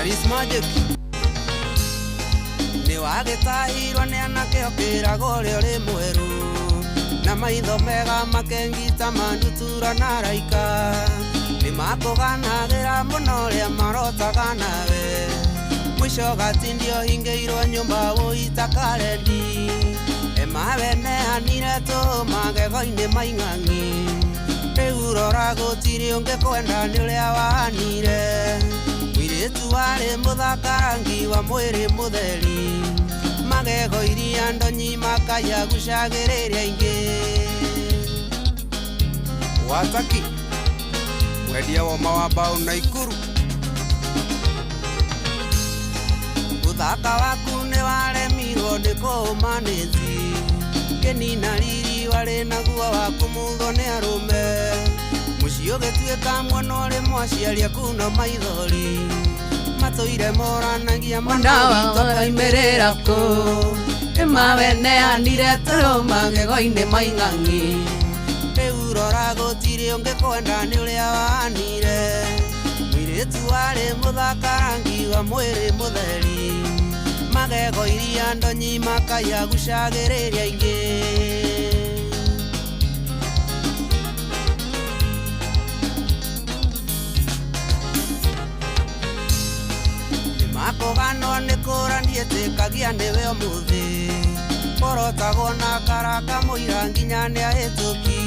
Charismagic nĩ wagĩtahirwo nĩ anake ũkĩragwo ũrĩa ũrĩ mwerũ na maitho mega makengita mandutura na raika nĩ makũganagĩra mũno ũrĩa marotaga nawe mũico gatindio hingĩirwo nyũmba wũita karendi emaweneanire tũ magego-inĩ maing'ang'i rĩu rora gũtirĩ ũngĩ kwenda nĩ ũrĩa wahanire mũirĩtu warĩ mũthaka rangi wa mwĩrĩ mũtheri magego iria ndonyi makaya gucagĩrĩria ingĩ wataki mwendia woma wa mbaũ Naikuru ũthaka waku nĩ waremirwo nĩ kũũmanĩzi kĩnina riri warĩ naguo wa kũmuthwo nĩ arũme mũciĩ ũgĩtuĩka mwena ũrĩ mwaciari aku no maithori matũire moranagia Mwana kũ ĩmaweneanire tũrũ magego-inĩ maing'ang'i rĩu rora gũtirĩ ũngĩ kwenda nĩ ũrĩa wahanire mũirĩtu warĩ mũthaka rangi wa mwĩrĩ mũtheri magego iria ndonyi makaya gucagĩrĩria ingĩ nĩmakũganwo nĩ kũra ndiĩtĩkagia nĩwe ũmũthĩ kũrotagwo na karaka mũira nginya nĩahĩtũki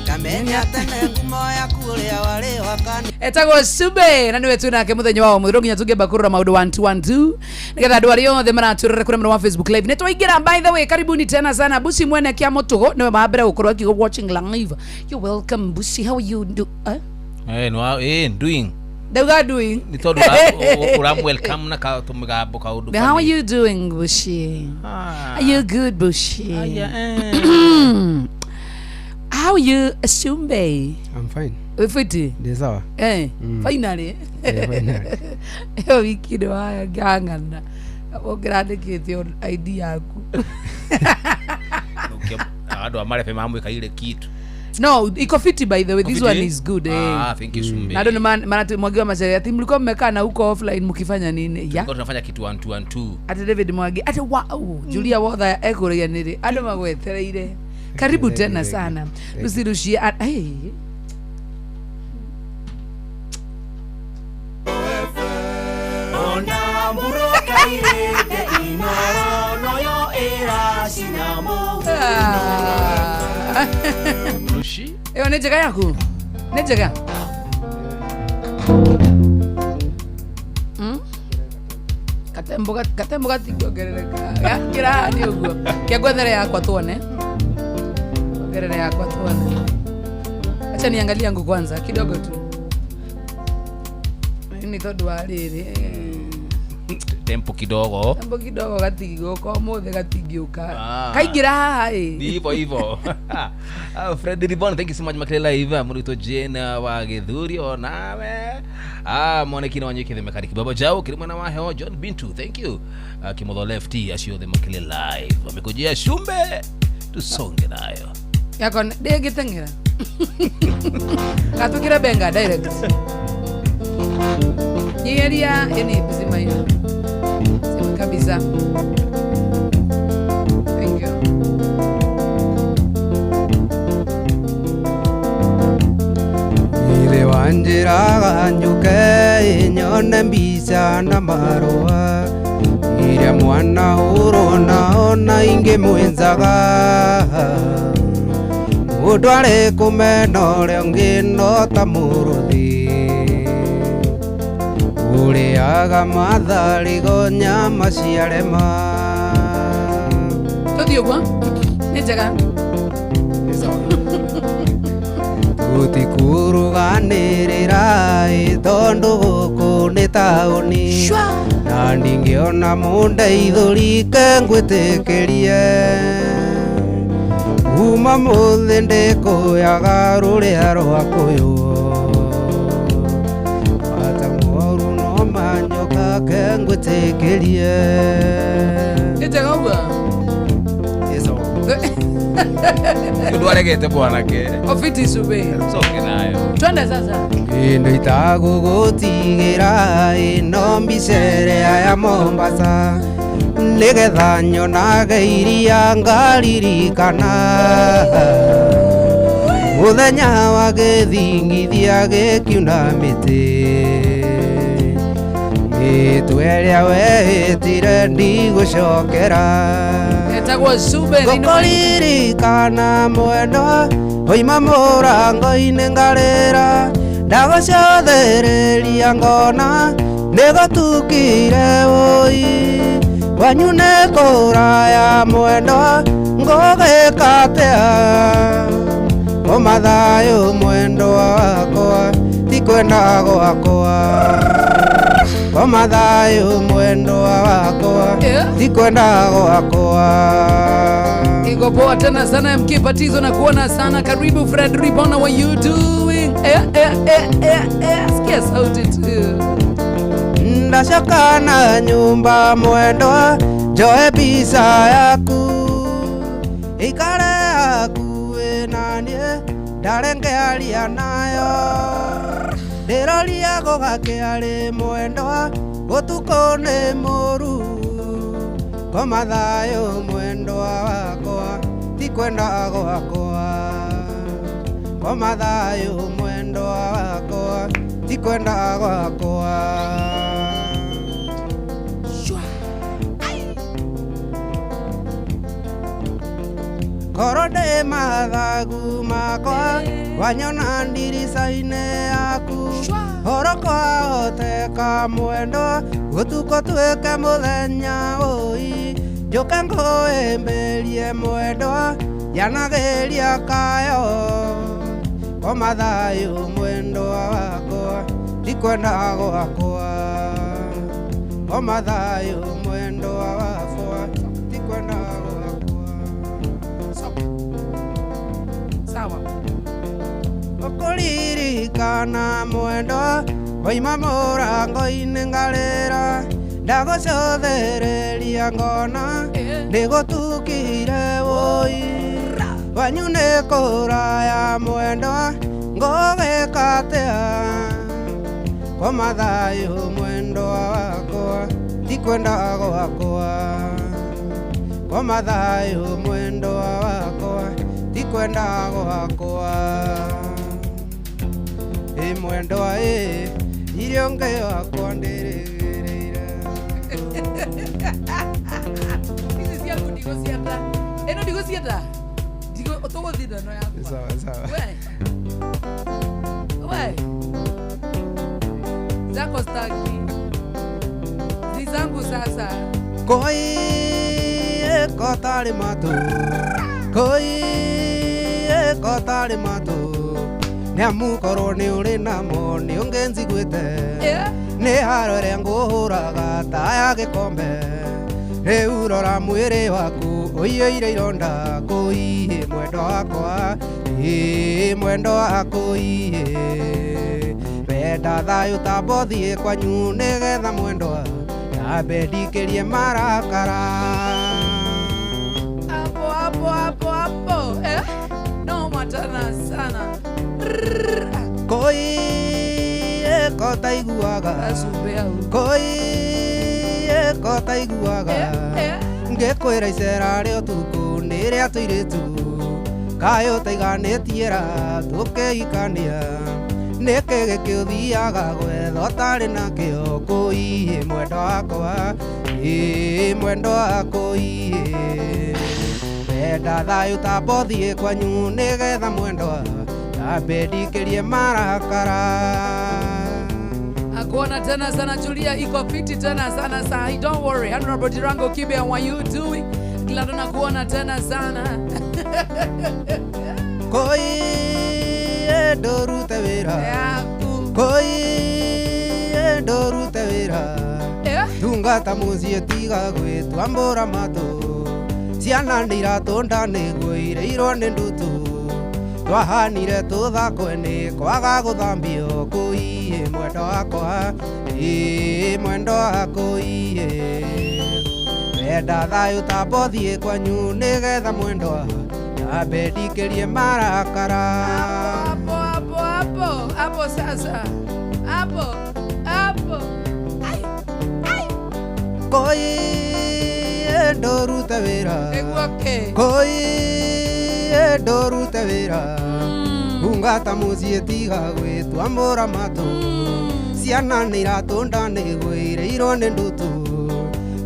ndamenya tene ngumo yaku ũrĩa warĩ wakani Etagwo Sube na niwe twinake muthenya wa umuthi nginya tungĩamba kũrora maũndũ 1 2 1 2 nigetha andũ arĩa othe maratwĩrora kũrĩa mwena wa Facebook live nĩ twaingĩra. By the way, karibuni tena sana. Busi mwene kia mutugo niwe wa mbere gũkorwo akiuga watching live. You welcome, Busi. How you do, eh? Eh, no, eh, doing. Ndauga doing. Nĩ tondũ ũra welcome na ka tũmĩgambo kaũndũ. How are you doing, Bushi? Ah. Are you good, Bushi? Aya, eh. How are you, Sumbe? I'm fine. Wĩ fiti? Ndĩ sawa. Eh, finally. Eh, finally. Ĩyo wiki nĩ wangang'ana ũngĩrandĩkĩte ID yaku. Andũ a marebe mamwĩkaire kitu. No, iko fiti, by the way. This Iko one fiti? is good, eh. Ah, thank you, Sumbe. Na andũ nĩ manati Mwangi wa Macharia ati mlikuwa mmekaa na huko offline mkifanya nini ya Tulikuwa tunafanya kitu 1 2 1 2. Ati David Mwangi ati wow. Julia Wotha ekũragia nĩrĩ andũ magwetereire. Karibu Thank you, tena thank you. sana. Lucy Lucia, hey. Ona murokairĩte inoro noyo ĩracina mũhu. Ah. Lushi. Ĩyo nĩ njega yaku, nĩ njega. Katembo katembo gatingĩongerereka gakĩra nĩ ũguo kĩa ngwethere yakwa tuone, ongerere yakwa tuone. Acha niangalie yangu kwanza kidogo tu nĩ tondũ wa rĩrĩ. Tempo kidogo. Tembo kidogo gatingĩũka ũmũthĩ gatingĩũka. Ah. Kaingĩra haha ĩ. Ni hivyo hivyo. Ah, Fred Ribon, thank you so much makile live. Murito Jane wa Githuri onawe. Ah, mwaneki na wanyeki the mechanic. Baba Jao kiri mwana wa heo John Bintu, thank you. Ah, Kimotho Lefty acio the makile live. Wamekujia Shumbe. Tusonge nayo. Yakwa ndĩngĩteng'era gatũkĩre benga direct nyigeria ĩni zima hiyo zima kabisa. Thank you. Ithe wanjĩraga njũke nyone mbica na marũa iria mwana ũrona ona ingĩ mwĩnzaga mũndũ arĩ kũmena ũrĩa ũngĩ no ta mũrũthi ũrĩaga matharigo nyama ciarema. Tũthiĩ ũguo nĩ njega. Tũtikuruganĩrĩra ĩ tondũ gũkũ nĩ taũni. Shwa. Na ndingĩona mũndeithũrike ngwĩtĩkĩrie kuma mũthĩ ndĩkũyaga rũrĩa rwakũywo bata moru no manyoka ke ngwĩtĩkĩrie. Nĩ njega ũguo. Ĩ sawa. Nĩ ũndũ aregete mwanake. Ofiti sube. Coke nayo. Twende sasa. Ĩndo itagũgũtigĩra ĩno mbicerea ya Mombasa nĩgetha nyonage iria ngaririkana mũthenya wa gĩthingithia gĩkiuna mĩtĩ mĩtwe ĩrĩa wehĩtire ndigũcokera. Etagwo Sube. Ngũkũririkana mwendwa oima mũrango-inĩ ngarĩra ndagũcothereria ngona nĩgũtukire ũi kwanyu nĩ kũraya mwendwa ngũgĩka atĩa koma thayũ mwendwa wakwa ti kwenda gwakwa koma thayũ mwendwa wakwa Yeah. ti kwenda gwakwa. Iko poa tena sana MK Batizo na kuona sana. Karibu Fred Ribona, what you doing? Eh, eh, eh, eh, eh. Sikia sauti tu. Ndacoka na nyumba mwendwa njoe mbica yaku ikare hakuhĩ naniĩ ndarĩ ngĩaria nayo ndĩroria gũgakĩarĩ mwendwa ũtukũ nĩ mũru koma thayũ mwendwa wakwa ti kwenda gwakwa koma thayũ mwendwa wakwa ti kwenda gwakwa. Shwa. Korwo ndĩ mathagu makwa wanyona ndirica-inĩ yaku Shwa. horo kwahoteka mwendwa ũtukũ tuĩke mũthenya ũi njũke ngũĩmbĩrie mwendwa yanagĩria kayo koma thayũ mwendwa wakwa ti kwenda gwakwa koma thayũ mwendwa wakwa ti kwenda gwakwa. Sawa. Sawa. Ũkũririkana mwendwa waima mũrango-inĩ ngarĩra ndagũcothereria ngona Eh. nĩgũtukire ũi wanyu nĩ kũraya mwendwa ngũgĩka atĩa koma thayũ mwendwa wakwa ti kwenda gwakwa koma thayũ mwendwa wakwa ti kwenda gwakwa ĩ mwendwa ĩ irio ngĩ wakwa ndĩrĩgĩrĩire. Hizi ciaku ndigũcienda. Ĩno ndigũcienda. Ndigo tũgũthinda no yakwa. Sawa sawa. We. We. Zako staki. Ni zangu sasa. Koi kotarĩ matũ koi kotarĩ matũ nĩamu korwo nĩ ũrĩ namo nĩ ũngĩnjiguĩte Yeah. nĩ haro ĩrĩa ngũhũraga ta ya gĩkombe rĩu rora mwĩrĩ waku ũiyũire ironda kũiĩ mwendwa wakwa ĩ mwendwa wakũiĩ wenda thayũ tamba ũthiĩ kwanyu nĩgetha mwendwa nyambe ndikĩrie marakara. Hapo hapo hapo hapo. Eh? Noma tena sana. Koi kotaiguaga Asube au. koi kotaiguaga Eh, eh. ngĩkwĩra icera rĩa ũtukũ nĩ rĩa tũirĩtu kaĩ ũtaiganĩtie ra tũkĩhikania nĩkĩ gĩkĩũthiaga gwetha ũtarĩ nakĩo kũiĩ mwendwa wakwa ĩ mwendwa wakũiĩ wenda thayũ tamba ũthiĩ kwanyu nĩgetha mwendwa nyambe ndikĩrie marakara. Akuona tena sana Julia iko fiti tena sana sahi. Don't worry. Honorable Jirango Kibe, how are you doing? Glad nakuona tena sana. Koi ndũrute wĩra Yaku. koi ndũrute wĩra Eh? tungata mũciĩ tiga gwĩtwambũra matũ ciana nĩ iratũnda nĩguo ireirwo nĩ ndutu twahanire tũthakwe nĩ kwaga gũthambio kũiĩ mwendwa wakwa ĩ mwendwa wakũiĩ wenda thayũ tamba ũthiĩ kwanyu nĩgetha mwendwa Nyambe ndikĩrie marakara. Hapo hapo hapo hapo sasa. Hapo hapo. Ai ai. Koi ndũrute wĩra. Nĩguo kĩ? Koi ndũrute wĩra. Ungata mũciĩ tiga gwĩtua mũramatũ. Ciana nĩ iratũnda nĩ gwĩrĩirwo nĩ ndutu.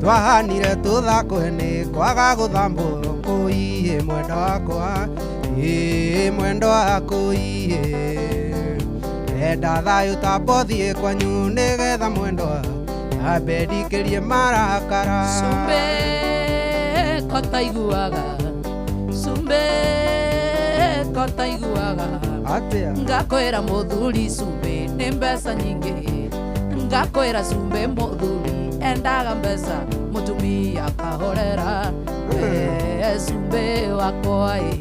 Twahanire tũthakwe nĩ kwaga gũthambwo. Kũiĩ mwendo wakwa, ĩ mwendo wakũiĩ. Enda thayũ tamba ũthiĩ kwanyu nĩgetha mwendwa nyambe ndikĩrie marakara. Cumbe kotaiguaga. Cumbe kotaiguaga. Atĩa? Ngakwĩra mũthuri cumbe nĩ mbeca nyingĩ. Ngakwĩra cumbe mũthuri endaga mbeca mũtumia akahorera. Cumbe wakwa ĩ.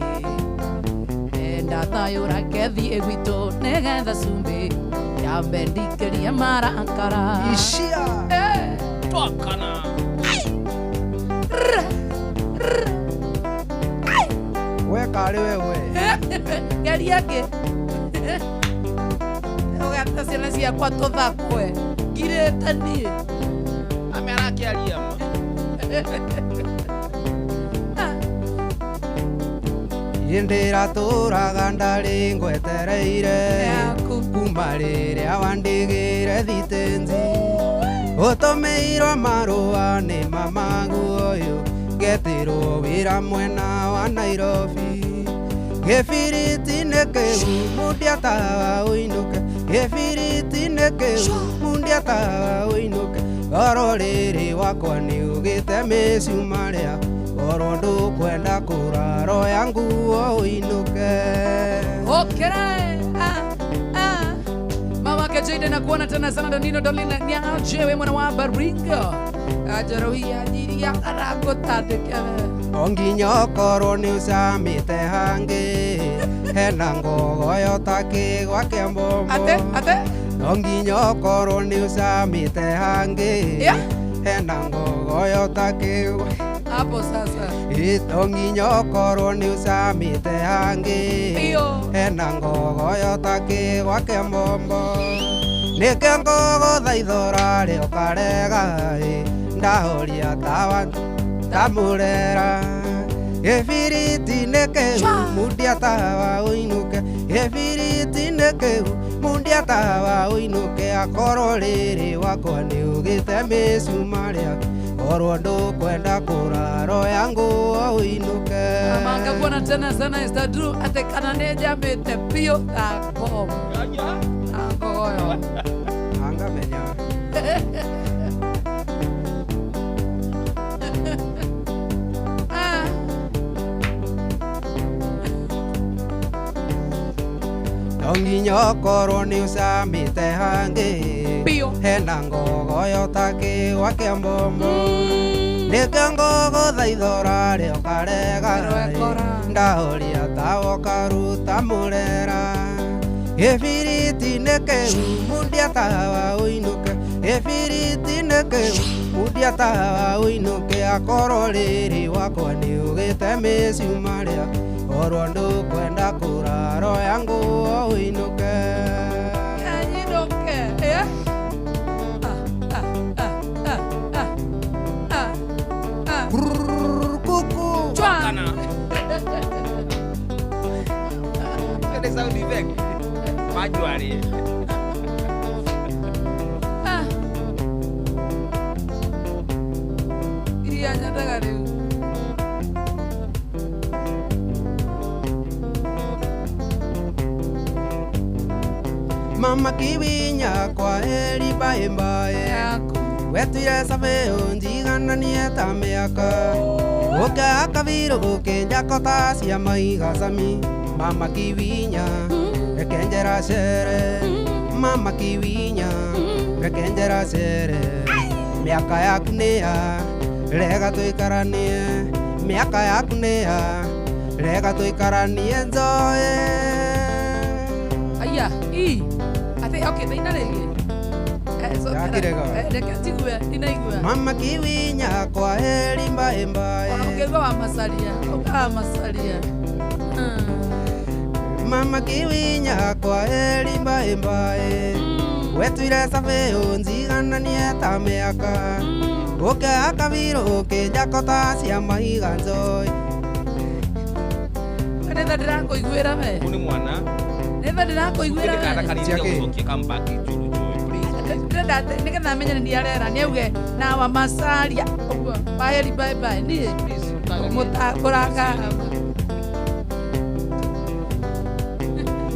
Enda thayũ reke thiĩ gwitũ nĩgetha cumbe nyambe ndikĩrie marakara. Ishia. Twakana. We karĩ wewe. Geria ngĩ ũgata ciana ciakwa tũthakwe ngirĩte niĩ. Ame arakĩaria ma. Ndĩratũraga ndarĩ ngwetereire. Yaku. Kuma rĩrĩa wandigĩire thitenji. Ũtũmĩirwo marũa nĩ mamagu ũyũ. Ngetĩrwo wĩra mwena wa Nairobi. Gĩbiriti nĩ kĩu mundia tawa ũinũke. Gĩbiriti nĩ kĩu mundia tawa ũinũke. Oro rĩrĩ wakwa nĩ ũgĩte mĩcumarĩa. Oro ndũkwenda kũraro ya nguo ũinũke. Okera ah, ah. Mama Kejaide na kuona tena sana Danino Dolina Nyaje we mwana wa Baringo. Ajeruhi ajiria karango tandike. O nginya ũkorwo nĩ ũcamĩte hangĩ. Hena ngogoyo ta kĩgwa kĩa mbombo. Ate ate. No nginya ũkorwo nĩ ũcamĩte hangĩ. Yeah. Hena ngogoyo ta kĩgwa. Hapo sasa. Ĩ, to nginya ũkorwo nĩ ũcamĩte hangĩ. Iyo. Hena ngogoyo ta kĩgwa kĩa mbombo. Nĩkĩo ngũgũthaithũra rĩ ũkarega ĩ. Ndahoria tawa tamũrera. Gĩbiriti nĩ kĩu mundia tawa ũinũke. Gĩbiriti nĩ kĩu mundia tawa ũinũke. Akorwo rĩrĩ wakwa nĩ ũgĩte mĩcumarĩa. Korwo ndũkwenda kũraro ya nguo ũinũke. Mama kuona tena sana Esther Drew ate kana nĩ njambĩte biũ ta bomu. Ta ngogoyo. Angamenya. Ah. No nginya ũkorwo nĩ ũcamĩte hangĩ. Biũ. Hena ngogoyo ta kĩgwa kĩa mbombo. Nĩkĩo ngũgũthaithũra rĩ ũkarega Ĩroekora. Ndahoria tawa ũkaruta mũrera. Gĩbiriti nĩ kĩu mundia tawa ũinũke. Gĩbiriti nĩ kĩu mundia tawa ũinũke. Akorwo rĩrĩ wakwa nĩ ũgĩte mĩcumarĩa. Korwo ndũkwenda kũraro ya nguo ũinũke. Anyinũke. Eh? Ah, ah, ah, ah, ah, ah, ah. Brrr, kuku. Chwa. Twakana. Ene sound effect. Majuari. Ah. Iria nyendaga rĩu. Mama kiwinya kwa heri bae bae. Yaku. Wetire sabeo njigananie ta mĩaka. Ũka kabirũ gũkĩnja kota cia maiga cami. Mama kiwinya reke njera cere. Mama kiwinya reke njera cere. Mĩaka yaku nĩ ya rega tũikaranie. Mĩaka yaku nĩ ya rega tũikaranie njoe. Aya, i. Ate, okay, thaina rĩngĩ. Ndakĩrega. Reke njigue, ndinaigua. Mama kiwinya kwa heri mbae mbae. Ona ũngĩigua wa macaria, ũka wa macaria. Mama kiwinya kwa eri mbae mbae Wetuire sabe unzigananie ta miaka Uke akabiro ukinjakota cia mahiga nzoi. Netha ndĩrakũiguĩra we. Kuni mwana. Netha ndĩrakũiguĩra we. Sikia comeback juu juu. Please. Ndĩrenda atĩ nĩgetha menye nĩ arera nĩ auge nawa macaria ũguo baheri bye bye niĩ Please. mũtakũranga.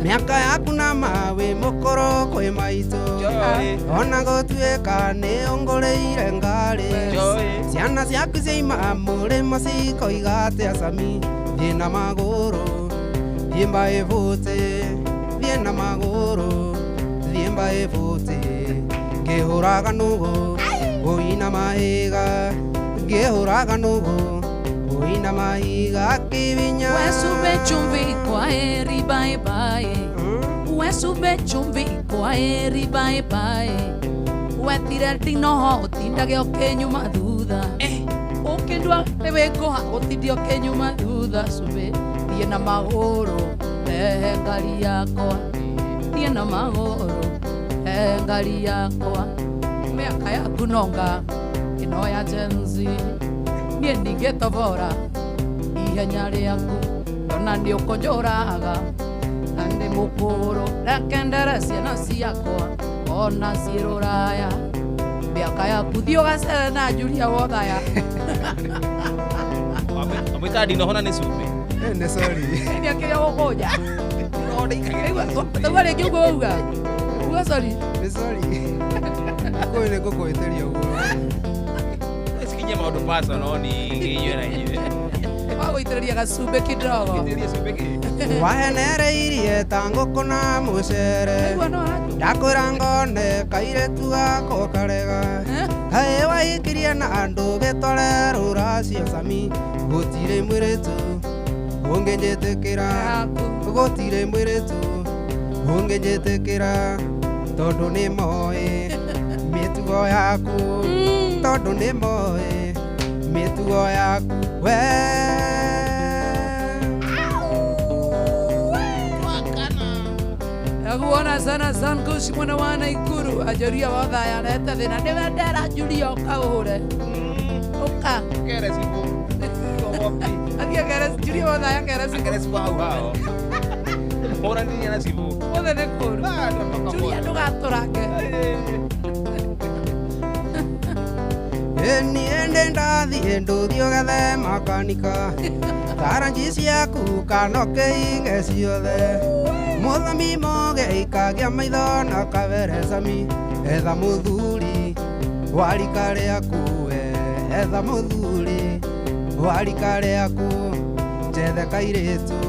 Miaka yaku na mawe mukoro kwi maitũ. Joy. Ona gũtuĩka nĩ ũngũrĩire ngari. Joy. Ciana ciaku ciaima mũrĩmo cikoiga atĩa Sami. Thiĩ na magũrũ, thiĩ mbaĩ bũtĩ. Thiĩ na magũrũ, thiĩ mbaĩ bũtĩ. Ngĩhũraga nũgũ, ngũina mahiga. Ngĩhũraga nũgũ, ngũina mahiga kibinya. Wesube chumvi kwa heri bye bye. Wesube chumvi kwa heri bye bye. Wetire ndinoho ũtindage ũkĩnyuma thutha. Ũkĩndua nĩ wĩkũha ũtinde ũkĩnyuma thutha. Cumbĩ thiĩ na magũrũ rehe ngari yakwa. Thiĩ na magũrũ rehe ngari yakwa. Mĩaka yaku nonga ĩno ya Gen Z. Niĩ ningĩtobora ihenya rĩaku ona nĩ ũkũnjũraga na nĩ mũkũrũ rekendere ciana ciakwa ona ciĩ rũraya mĩaka yaku thiĩ ũgacere na Julia Wothaya. Amwita ndinohona nĩ cumbĩ. Nĩ sorry. Nĩ akĩrĩa gũkũnja. Tauga rĩngĩ ũguo wauga. Uga sorry. Nĩ sorry. Kũĩ nĩ ngũkũhĩtĩria ũguo. Sikinye maũndũ personal ni inyuĩ na inyuĩ. Wagũitĩrĩria gacumbĩ kidogo. Itĩrĩria cumbĩ kĩ? Wahenereirie ta ngũkũ na mũcere. Aigua no aratũ. Ndakwĩra ngone kairĩtu gakwa karega. Kaĩ waikirie na andũ gĩtware rũracio Sami. Gũtirĩ mwĩrĩtu ũngĩnjĩtĩkĩra. Gũtirĩ mwĩrĩtu ũngĩnjĩtĩkĩra. Tondũ nĩ moĩ mĩtugo yaku. Tondũ nĩ moĩ mĩtugo yaku we. Nakuona sana Sankush mwana wa Naikuru ajoria Wothaya arete thĩna nĩwe ndera Julia ũkaũhũre ũka Kere sibu. athiĩ kere Julia Wothaya kere sibu Kere sibu hau hao. Hũranĩria na sibu. Othe nĩ kũũru. Julia ndũgatũrange. Niĩ ndĩ ndathiĩ ndũthiĩ ũgethe makanika. Taranji ciaku kana ũkĩinge ciothe. Mũthami moge ikagĩa maitho na kabere Sami. Etha mũthuri wa rika rĩaku we. Etha mũthuri wa rika rĩaku. Njethe kairĩtu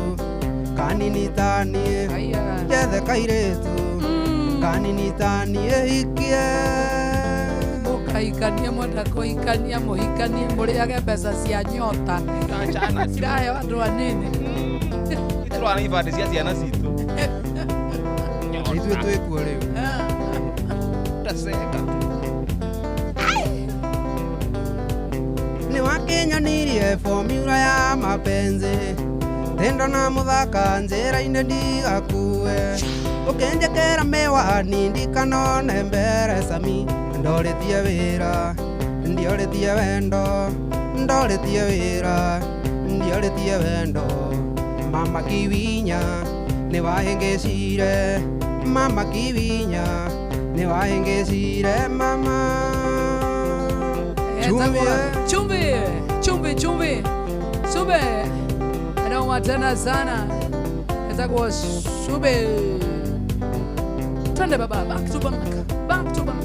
kanini ta niĩ. Njethe kairĩtu kanini ta niĩ hikie. Mũkahikanie mwenda kũhikania mũhikanie mũrĩage mbeca cia nyota. Ciraheo andũ anini. Itũrwana ibandĩ cia ciana citũ. Ithuĩ twĩkuo rĩu. Taseka. Nĩ wakĩnyonirie formula ya mapenzi. Tendo na mũthaka njĩra-inĩ ndigakue. Ũkĩnjĩkĩra mĩwani ndikanone mbere Sami. Ndorĩtie wĩra, ndiorĩtie wendo. Ndorĩtie wĩra, ndiorĩtie wendo. Mama kiwinya nĩ wahĩngĩcire. Mama kiwinya nĩ wahĩngĩcire mama. Chumvi. Chumvi, chumvi, chumvi. Sube. Anauma tena sana. Itakuwa sube. Twende baba, back to back. Back to back.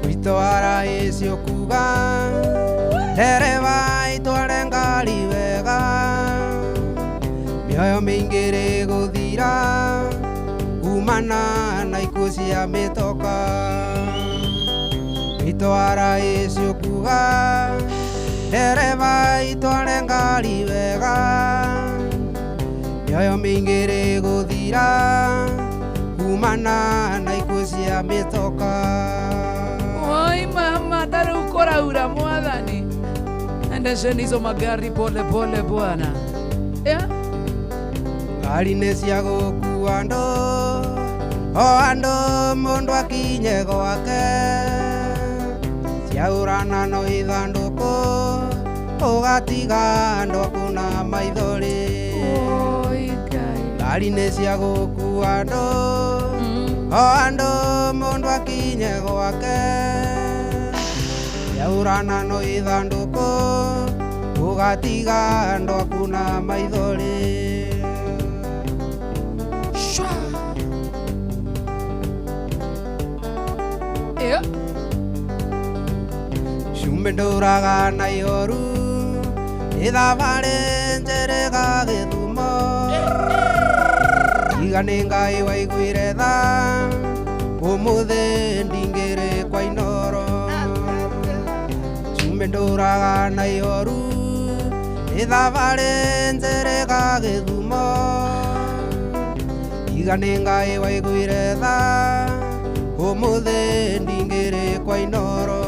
Itwara icio kuga ndereba itware ngari wega. Mĩoyo mĩingĩ rĩgũthira kumana na ikuũ cia mĩtoka. Itwara icio kuga Ndereba itware ngari wega mĩoyo mĩingĩ rĩgũthira kumana na ikuũ cia mĩtoka. Oi mama, tarĩu kũraura mwathani. Endesheni hizo magari pole pole bwana. Yeah? Ngari nĩ cia gũkua andũ o andũ mũndũ akinye gwake ciaurana no ithandũkũ ũgatiga andũ aku na maithori. Oi Ngai. Ngari nĩ cia gũkua andũ o andũ mũndũ akinye gwake ciaurana no ithandũkũ ũgatiga andũ aku na maithori. Shwa. Yeah. Cumbĩ ndũraga na ihoru nĩ thabarĩ njerega gĩthumo iga nĩ Ngai waiguire tha ũmũthĩ ndingĩrĩ kwa inoro. Cumbĩ ndũraga na ihoru nĩ thabarĩ njerega gĩthumo iga nĩ Ngai waiguire tha ũmũthĩ ndingĩrĩ kwa inoro.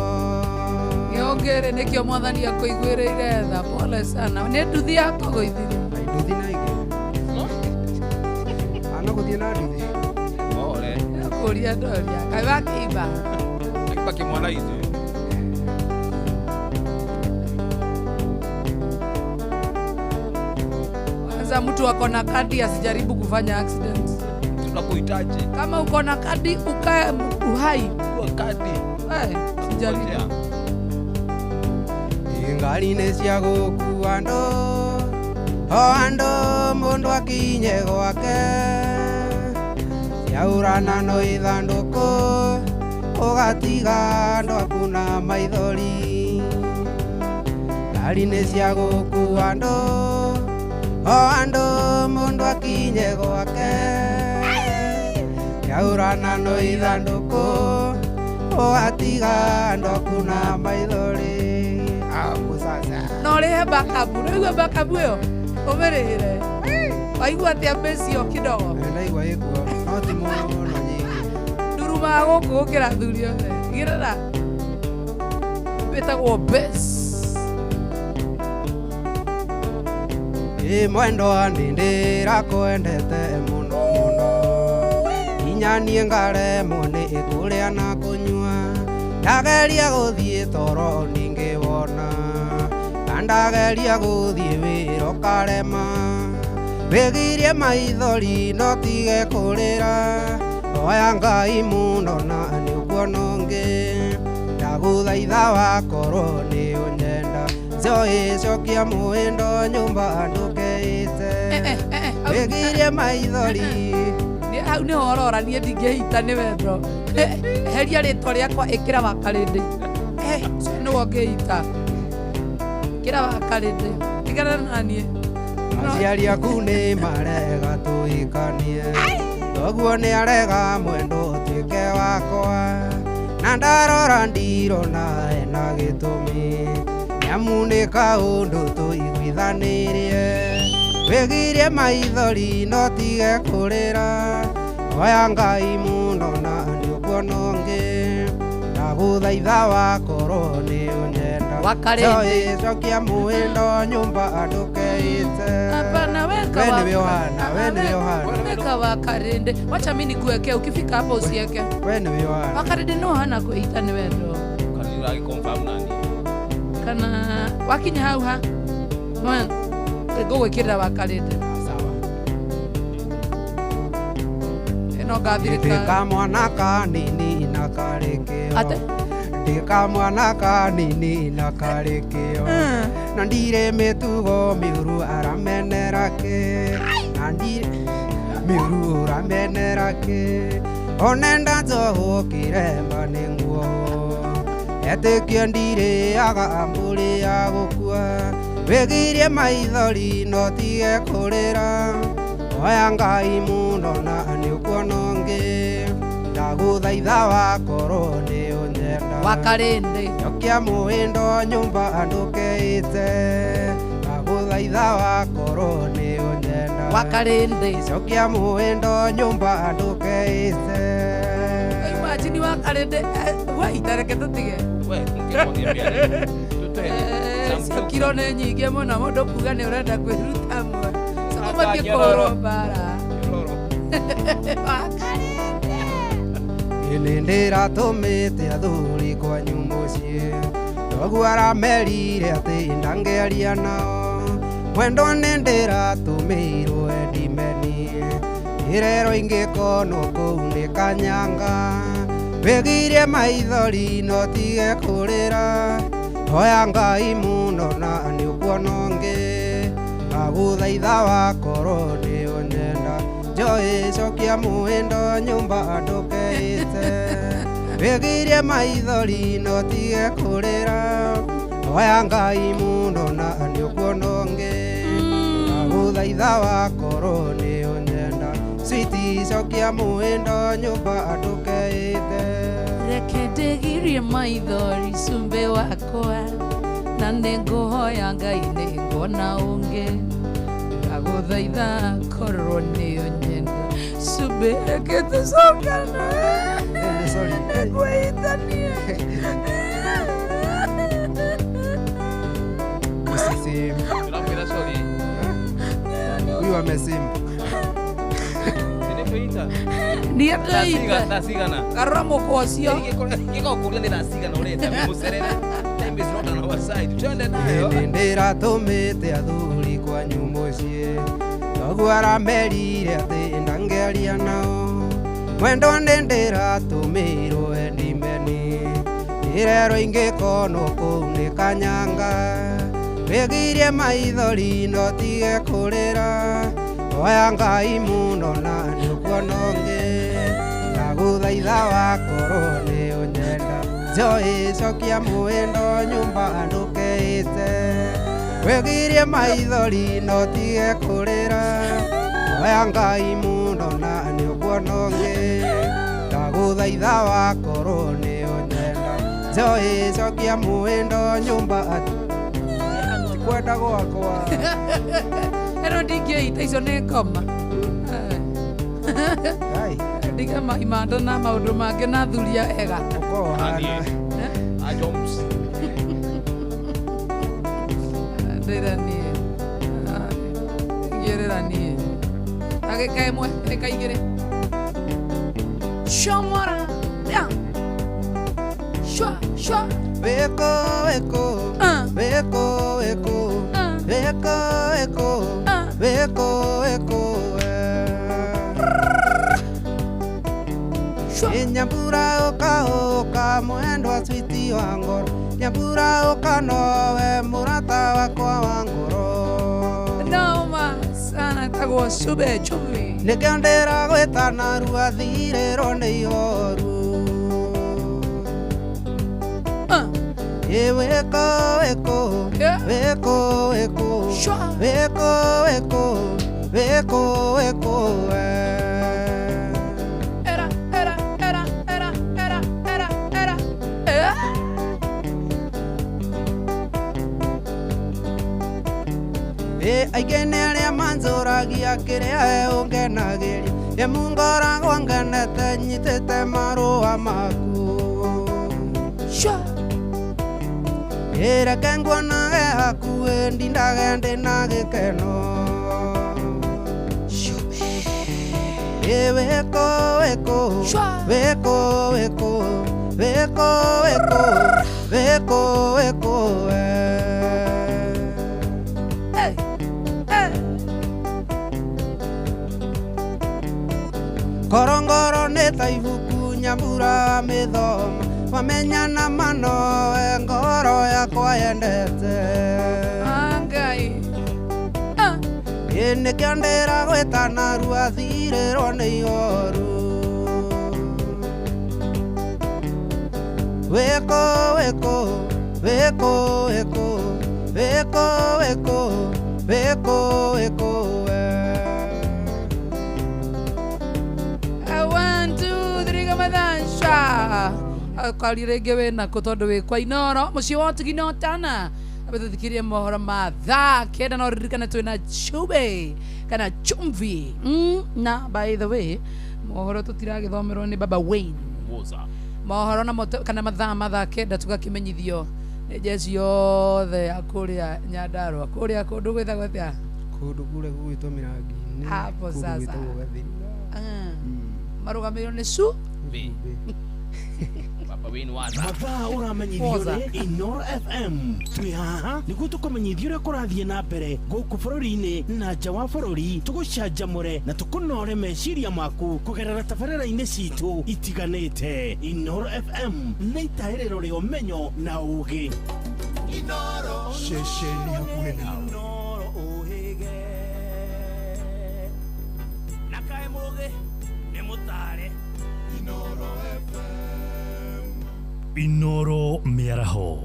Gĩongere nĩkĩo mwathani akũiguĩrĩire tha. Pole sana. Nĩ nduthi yakũgũithirie. Na nduthi na ingĩ ana gũthiĩ na nduthi. Ore. Kũria ndoria. Kaĩ wakĩimba. Akiba kimwana itu. Kwanza mtu ako na kadi asijaribu kufanya accident. Tunakuhitaji. Kama uko na kadi ukae uhai. Kwa kadi. Eh, sijaribu. Ngojea. Ngari nĩ cia gũkua andũ o andũ mũndũ akinye gwake ciaurana no ithandũkũ ũgatiga andũ aku na maithori. Ngari nĩ cia gũkua andũ o andũ mũndũ akinye gwake ciaurana no ithandũkũ ũgatiga andũ aku na maithori. Hapo sasa Na ũrĩhe backup. Ũraigua backup ĩyo? Ũmĩrĩhĩre. Waigua atĩa mbeci ĩyo kidogo? Ndaigua ĩkuo no ti mũno nyingĩ. Ndurumaga gũkũ gũkĩra athuri othe. Igĩrĩra. Ĩtagwo base. Ĩ mwendwa nĩ ndĩrakwendete mũno mũno nginya niĩ ngaremwo nĩ kũrĩa na kũnyua ndageria gũthiĩ toro ndingĩwona na ndageria gũthiĩ wĩra ũkarema wĩgirie maithori no tige kũrĩra hoya Ngai mũno na nĩ ũkuona ũngĩ ndagũthaitha wakorwo nĩ ũnyenda njoĩ cokia mũhĩndo nyũmba ndũkeĩte Eh, eh, eh, hau- wĩgirie maithori. Hau nĩho ũrora niĩ ndingĩhita nĩ wendo. Heria rĩtwa rĩakwa ĩkĩra wakarĩndĩ. Eh, ũcio nĩwe ũngĩhita. Ĩkĩra wakarĩndĩ. Tigana na niĩ. Aciari aku nĩ marega tũhikanie toguo nĩ arega mwendo ũtuĩke wakwa na ndarora ndirona ena gĩtũmi nĩamu nĩ kaũndũ tũiguithanĩrie wĩgirie maithori no tige kũrĩra hoya Ngai mũno na nĩ ũkuona ũngĩ ndagũthaitha wakorwo nĩ ũnyenda Wakarĩndĩ. Njoĩ cokia mũhĩndo nyũmba ndũkeĩte. Hapana, weka We nĩwe waka- ũhana, we nĩwe ũhana. Weka wakarĩndĩ. Wacha mimi nikuwekee, ukifika hapo usiweke. We nĩwe ũhana. Wakarĩndĩ no hana kwĩita nĩ wendo. Kani uragiconfirm nani? Kana wakinya hau ha ngũgwĩkĩrĩra wakarĩndĩ. Sawa. Ĩno ngathirĩka. Ndĩ kamwana kanini na karĩ kĩo. Ate? Ndĩ kamwana kanini na karĩ kĩo na ndirĩ mĩtugo mĩũru aramenera kĩ na ndirĩ mĩũru ũramenera kĩ onenda njohwo kĩremba nĩ nguo etĩkie ndirĩaga mbũri ya gũkua wĩgirie maithori no tige kũrĩra hoya Ngai mũno na nĩ ũkuona ũngĩ. Ndagũthaitha wakorwo nĩ ũnyenda. Wakarĩndĩ. Cokia mũhĩndo nyũmba ndũkeĩte. Ndagũthaitha wakorwo nĩ ũnyenda. Wakarĩndĩ. Cokia mũhĩndo nyũmba ndũkeĩte. Imagine wakarĩndĩ. Wait, reke tũtige. We, ngĩkwambia tutende. Icio kiro nĩ nyingĩ mũno mũndũ kuga nĩ ũrenda kwĩruta mwe. Sukuma kĩkũrwo mbara. Wakarĩndĩ. Ĩnĩ ndĩratũmĩte athuri kwanyu mũciĩ. Thoguo aramerire atĩ ndangĩaria nao. Mwendwa nĩ ndĩratũmĩirwo endimeni. Irero ingĩkonwo kũu nĩ kanyanga. Wĩgirie maithori no tige kũrĩra. Hoya Ngai mũno na nĩ ũkuona ũngĩ. Ndagũthaitha wakorwo nĩ ũnyenda. Njoĩ cokia mũhĩndo nyũmba ndũkeĩte. Wĩgirie maithori no tige kũrĩra. Hoya Ngai mũno na nĩ ũkuona ũngĩ. Ndagũthaitha wakorwo nĩ ũnyenda. Switi cokia mũhĩndo nyũmba ndũkeĩte. Reke ndĩgirie maithori cumbĩ wakwa na nĩngũhoya Ngai nĩngona ũngĩ. Ndagũthaitha korwo nĩ ũnyenda cumbĩ reke tũcokane. Sorry. Nĩngwĩhithanie. Usisimbe. Tunakwira sorry. Huyu amesimba. Sinikuita. Niĩ ndĩite. Thaa cigana? Garũra mũkwa ũcio. Ngĩgũkũria nĩ thaa cigana ũrenda mũcerere. Time is not on our side. Twende nayo. Nĩ ndĩratũmĩte athuri kwanyu mũciĩ. Thoguo aramerire atĩ ndangĩaria nao. Mwendwa nĩ ndĩratũmĩirwo endimeni. Irero ingĩkonwo kũu nĩ kanyanga. Wĩgirie maithori no tige kũrĩra. Hoya Ngai mũno na nĩ ũkuona ũngĩ. Ndagũthaitha wakorwo nĩ ũnyenda. Njoĩ cokia mũhĩndo nyũmba ndũkeĩte. Wĩgirie maithori no tige kũrĩra. Hoya Ngai mũno na nĩ ũkuona ũngĩ. Ndagũthaitha wakorwo nĩ ũnyenda. Njoĩ cokia mũhĩndo nyũmba tikwenda gwakwa. Ĩno ndingĩita icio nĩ ngoma. Ai, Ndiga imanda na maũndũ mangĩ na athuri ega. ũkorwo hana. A Jones. Ndĩra niĩ. Ngĩrĩra niĩ. Ndagĩka ĩmwe, ndagĩka igĩrĩ. Shomora. Down. Shwa, shwa. Wĩkũ, wĩkũ, wĩkũ, wĩkũ, wĩkũ, wĩkũ, wĩkũ, wĩkũ, Shwa. eh. Nyambura ũka ũka mwendwa switi wa ngoro. Nyambura ũka nowe mũrata wakwa wa ngoro. Noma sana tagwo cube chumvi. Nĩkĩo ndĩragwĩta narua thirĩrwo nĩ ihoru. Ĩ wĩkũ, wĩkũ, Yeah. wĩkũ, wĩkũ, Shwa. wĩkũ, wĩkũ, wĩkũ, wĩkũ, eh. Era, era, era, era, era, era, era. Eh. Ĩ aingĩ nĩ arĩa manjũragia kĩrĩa ũngenagĩria. Ĩ ngoragwo ngenete nyitĩte marũa maku. Shwa. Ĩ reke nguonage hakuhĩ ndindage ndĩ na gĩkeno. Ĩ wĩkũ, wĩkũ, Shwa. wĩkũ, wĩkũ, wĩkũ, wĩkũ, wĩkũ, wĩkũ, eh. Hey. Hey. Korongoro nĩ ta ibuku nyambura mĩthoma. Wamenyana manowe ngoro yakwa yendete. Ngai. Ĩ nĩkĩo ndĩragwĩta narua thirĩrwo nĩ ihoru. Wĩkũ, wĩkũ, wĩkũ, wĩkũ, wĩkũ, wĩkũ, wĩkũ, wĩkũ, eh. 1, 2, 3, kama tha. Akari rĩngĩ wĩna kũ tondũ wĩ kwa Inoro mũciĩ wa ũtugi na ũtana. Ambe tũthikirie mohoro ma thaa 9 no ririkane twĩna chube kana chumvi. Na by the way mohoro tũtiragĩthomerwo nĩ Baba Wayne. Mohoro na moto kana mathaa 9 tũgakĩmenyithio nĩ jeci yothe ya kũrĩa Nyandarua kũrĩa kũndũ gwĩtagwo atĩa? Kũndũ kũrĩa gũgwĩtwo Mĩrangi-inĩ. Hapo Kũndũ sasa. gwĩtagwo Gathiriga. Marũgamĩrĩirwo nĩ su Baba Wayne waza. Mathaa ũramenyithio nĩ Inoro FM. Twĩ haha nĩguo tũkũmenyithia ũrĩa kũrathiĩ na mbere gũkũ bũrũri-inĩ na nja wa bũrũri, tũgũcanjamũre na tũkũnore meciria maku kũgerera tabarĩra-inĩ citũ itiganĩte. Inoro FM nĩ itaĩrĩro rĩa ũmenyo na ũũgĩ. Inoro ceceni hakuhĩ nawe. Inoro ũhĩge na kaĩ mũũgĩ nĩ mũtare. Inoro FM. Inoro mĩaraho.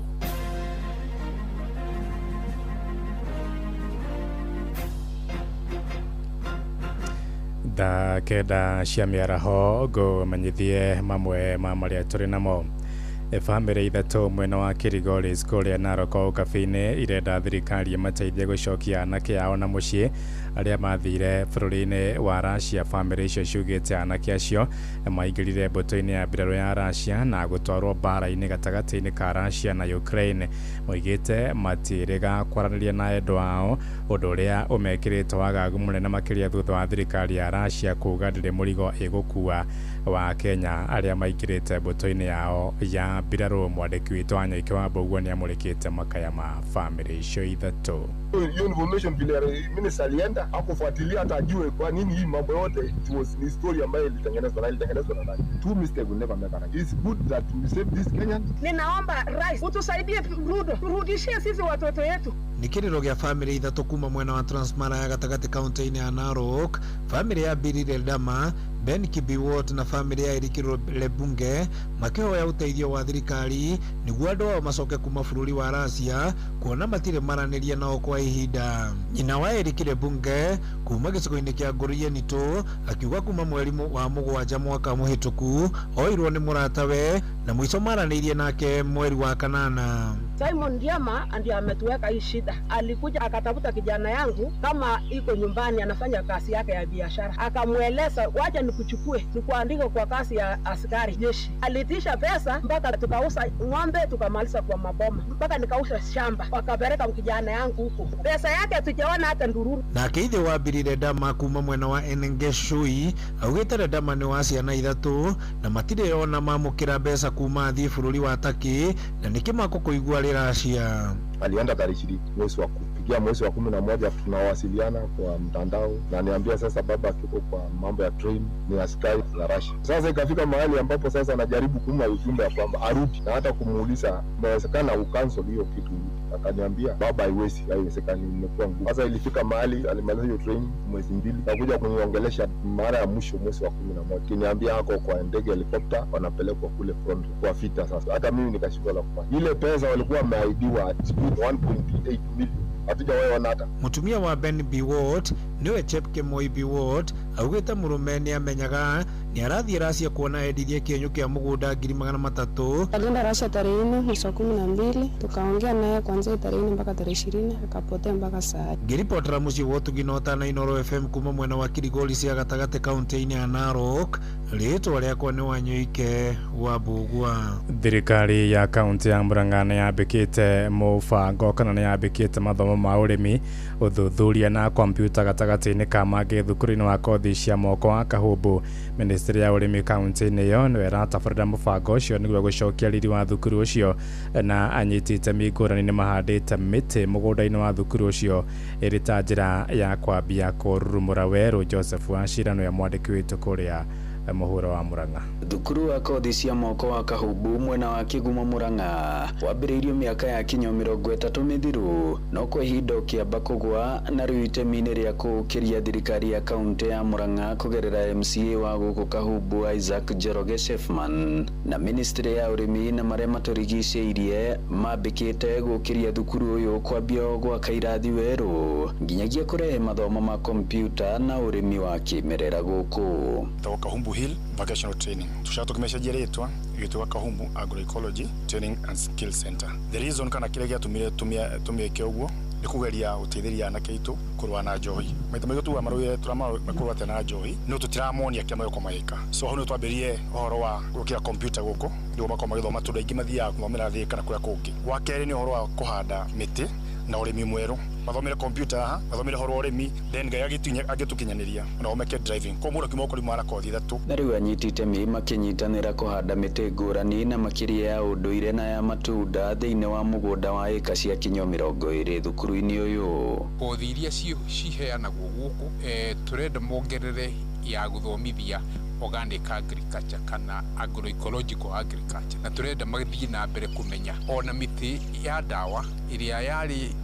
Thaa 9 cia mĩaraho ngũmenyithie mamwe ma marĩa tũrĩ namo. Bamĩrĩ 3 mwena wa Kirigoris kũrĩa Narok Ũkabi-inĩ irenda thirikari ĩmateithie gũcokia anake ao na mũciĩ arĩa mathire bũrũri-inĩ wa Russia. Bamĩrĩ icio ciugĩte anake acio maingĩrire mbũtũ-inĩ ya mbirarũ ya Russia na gũtwarwo mbara-inĩ gatagatĩ-inĩ ka Russia na Ukraine. Moigĩte matiĩrĩga kwaranĩria na endwa ao, ũndũ ũrĩa ũmekĩrĩte wagagu mũnene makĩria thutha wa thirikari ya Russia kuuga ndĩrĩ mũrigo ĩgũkua wa Kenya arĩa maingĩrĩte mbũtũ-inĩ yao ya mbirarũ. Mwandĩki witũ Wanyoike wa Mbũguo nĩamũrĩkĩte makaya ma bamĩrĩ icio 3. Hiyo information vile minister alienda hakufuatilia hata ajue kwa nini hii mambo yote. It was ni story ambayo ilitengenezwa na ilitengenezwa na nani. Two mistake will never make a right. It's good that we save this Kenyan. Ninaomba rais utusaidie, Ruto, turudishie sisi watoto yetu. Nĩ kĩrĩro gĩa bamĩrĩ 3 kuma mwena wa Transmara ya gatagatĩ kaunti-inĩ ya Narok, bamĩrĩ ya Billy Ledama, Ben Kibiwot na bamĩrĩ ya Eric Lebunge makĩhoya ũteithio wa thirikari nĩguo andũ ao macoke kuma bũrũri wa Russia kuona matirĩ maranĩria nao kwa ihinda. Nyina wa Eric Lebunge kuma gĩcigo-inĩ kĩa Ngũrienitũ akiuga kuma mweri wa 7 mwaka mũhĩtũku oirwo nĩ mũratawe na mũico maranĩirie nake mweri wa 8. Simon Ndiama ndiye ametuweka hii shida. Alikuja akatafuta kijana yangu kama iko nyumbani anafanya kazi yake ya biashara, akamweleza wacha nikuchukue nikuandike kwa kazi ya askari jeshi. Alitisha pesa mpaka tukauza ng'ombe tukamaliza kwa maboma, mpaka nikauza shamba, wakapeleka kijana yangu huko. Pesa yake tujaona hata ndururu. Nake ithe wa Billy Ledama kuma mwena wa Enengeshui augĩte Ledama nĩ wa ciana 3 na matirĩ ona mamũkĩra mbeca kuma athiĩ bũrũri wa Turkey na nĩ kĩmako kũigua arĩ Russia. Alienda tarehe 20 mwezi wa kufikia mwezi wa 11 tunawasiliana kwa mtandao na niambia sasa baba tuko kwa mambo ya train ni askari za Russia. Sasa ikafika mahali ambapo sasa anajaribu kumpa ujumbe kwamba arudi na hata kumuuliza inawezekana ucancel hiyo kitu. Akaniambia baba haiwezi, haiwezekani, imekuwa ngumu. Sasa ilifika mahali alimaliza hiyo training mwezi 2 na kuja kuniongelesha mara ya mwisho mwezi wa 11. Kiniambia hako kwa ndege helicopter wanapelekwa kule front kwa vita. Sasa hata mimi nikashindwa la kufanya. Ile pesa walikuwa wameahidiwa 1.8 million hatujawahi ona hata. Mutumia wa Ben Biwott niwe Chepkemoi Biwott augĩte mũrũme nĩ amenyaga nĩ arathiĩ Russia kuona endirie kĩenyũ kĩa mũgũnda 300,000. Alienda Russia tarehe 4 mwezi wa 12, tukaongea naye kuanzia tarehe 4 mpaka tarehe 20, akapotea mpaka saa. Ngĩribotera mũciĩ wa ũtugi na ũtana Inoro FM kuma mwena wa Kirigori cia gatagatĩ kaunti-inĩ ya Narok, rĩtwa rĩakwa nĩ Wanyoike wa Mbũgua. Thirikari ya kaunti ya Murang'a nĩ yambĩkĩte mũbango kana nĩ yambĩkĩte mathomo ma ũrĩmi, ũthuthuria na kompiuta gatagatĩ-inĩ ka mangĩ thukuru-inĩ wa kothi cia moko wa Kahumbu. Ministry ya ũrĩmi kaunti-inĩ ĩyo nĩyo ĩratabarĩra mũbango ũcio nĩguo gũcokia riri wa thukuru ũcio, na anyiti itemi ngũrani nĩ mahandĩte mĩtĩ mũgũnda-inĩ wa thukuru ũcio ĩrĩ ta njĩra ya kwambia kũrurumũra werũ. Joseph Wachira nĩwe mwandĩki witũ kũrĩa mũhuro wa Murang'a. Thukuru wa kothi cia moko wa Kahumbu mwena wa Kigumo Murang'a wambĩrĩirio mĩaka ya kinyo 30 mĩthiru, no kwa ihinda ũkĩamba kũgwa na rĩu itemi-inĩ rĩa kũũkĩria thirikari ya kaunti ya Murang'a kũgerera MCA wa gũkũ Kahumbu Isaac Njoroge Shefman na ministry ya ũrĩmi na marĩa matũrigicĩirie mambĩkĩte gũkĩria thukuru ũyũ kwambia gwaka irathi werũ nginyagia kũrehe mathomo ma kompyuta na ũrĩmi wa kĩmerera gũkũ. Kahumbu Kahumbu Hill Vocational Training. Tucoka tũkĩmĩcenjia rĩtwa ĩgĩtuĩka Kahumbu Agroecology Training and Skill Center. The reason kana kĩrĩa gĩatũmire tũmĩke ũguo nĩ kũgeria gũteithĩrĩria anake aitũ kũrũa na njohi. Maita maingĩ tugaga marũire tũramakũrũa atĩa na njohi, no tũtiramonia kĩrĩa magĩkorwo magĩka. So hau nĩ twambĩrĩrie ũhoro wa gwĩkĩra kompiuta gũkũ nĩguo makorwo magĩthoma tondũ aingĩ mathiaga gũthomera thĩ kana kũrĩa kũngĩ. Wa kerĩ nĩ ũhoro wa kũhanda mĩtĩ na ũrĩmi mwerũ. Mathomere kompiuta haha, mathomere ũhoro wa ũrĩmi, then Ngai agĩtũkinyanĩria ona o meke driving. Koguo mũndũ akiuma gũkũ na kothi ithatũ. Na rĩu anyiti itemi makĩnyitanĩra kũhanda mĩtĩ ngũrani na makĩria ya ũndũire na ya matunda thĩinĩ wa mũgũnda wa ĩka cia kinyo 20 thukuru-inĩ ũyũ. Kothi iria ciheanagwo gũkũ tũrenda mongerere ya gũthomithia organic agriculture kana agroecological agriculture, na turenda magithie na mbere kumenya ona miti ya ndawa iria yari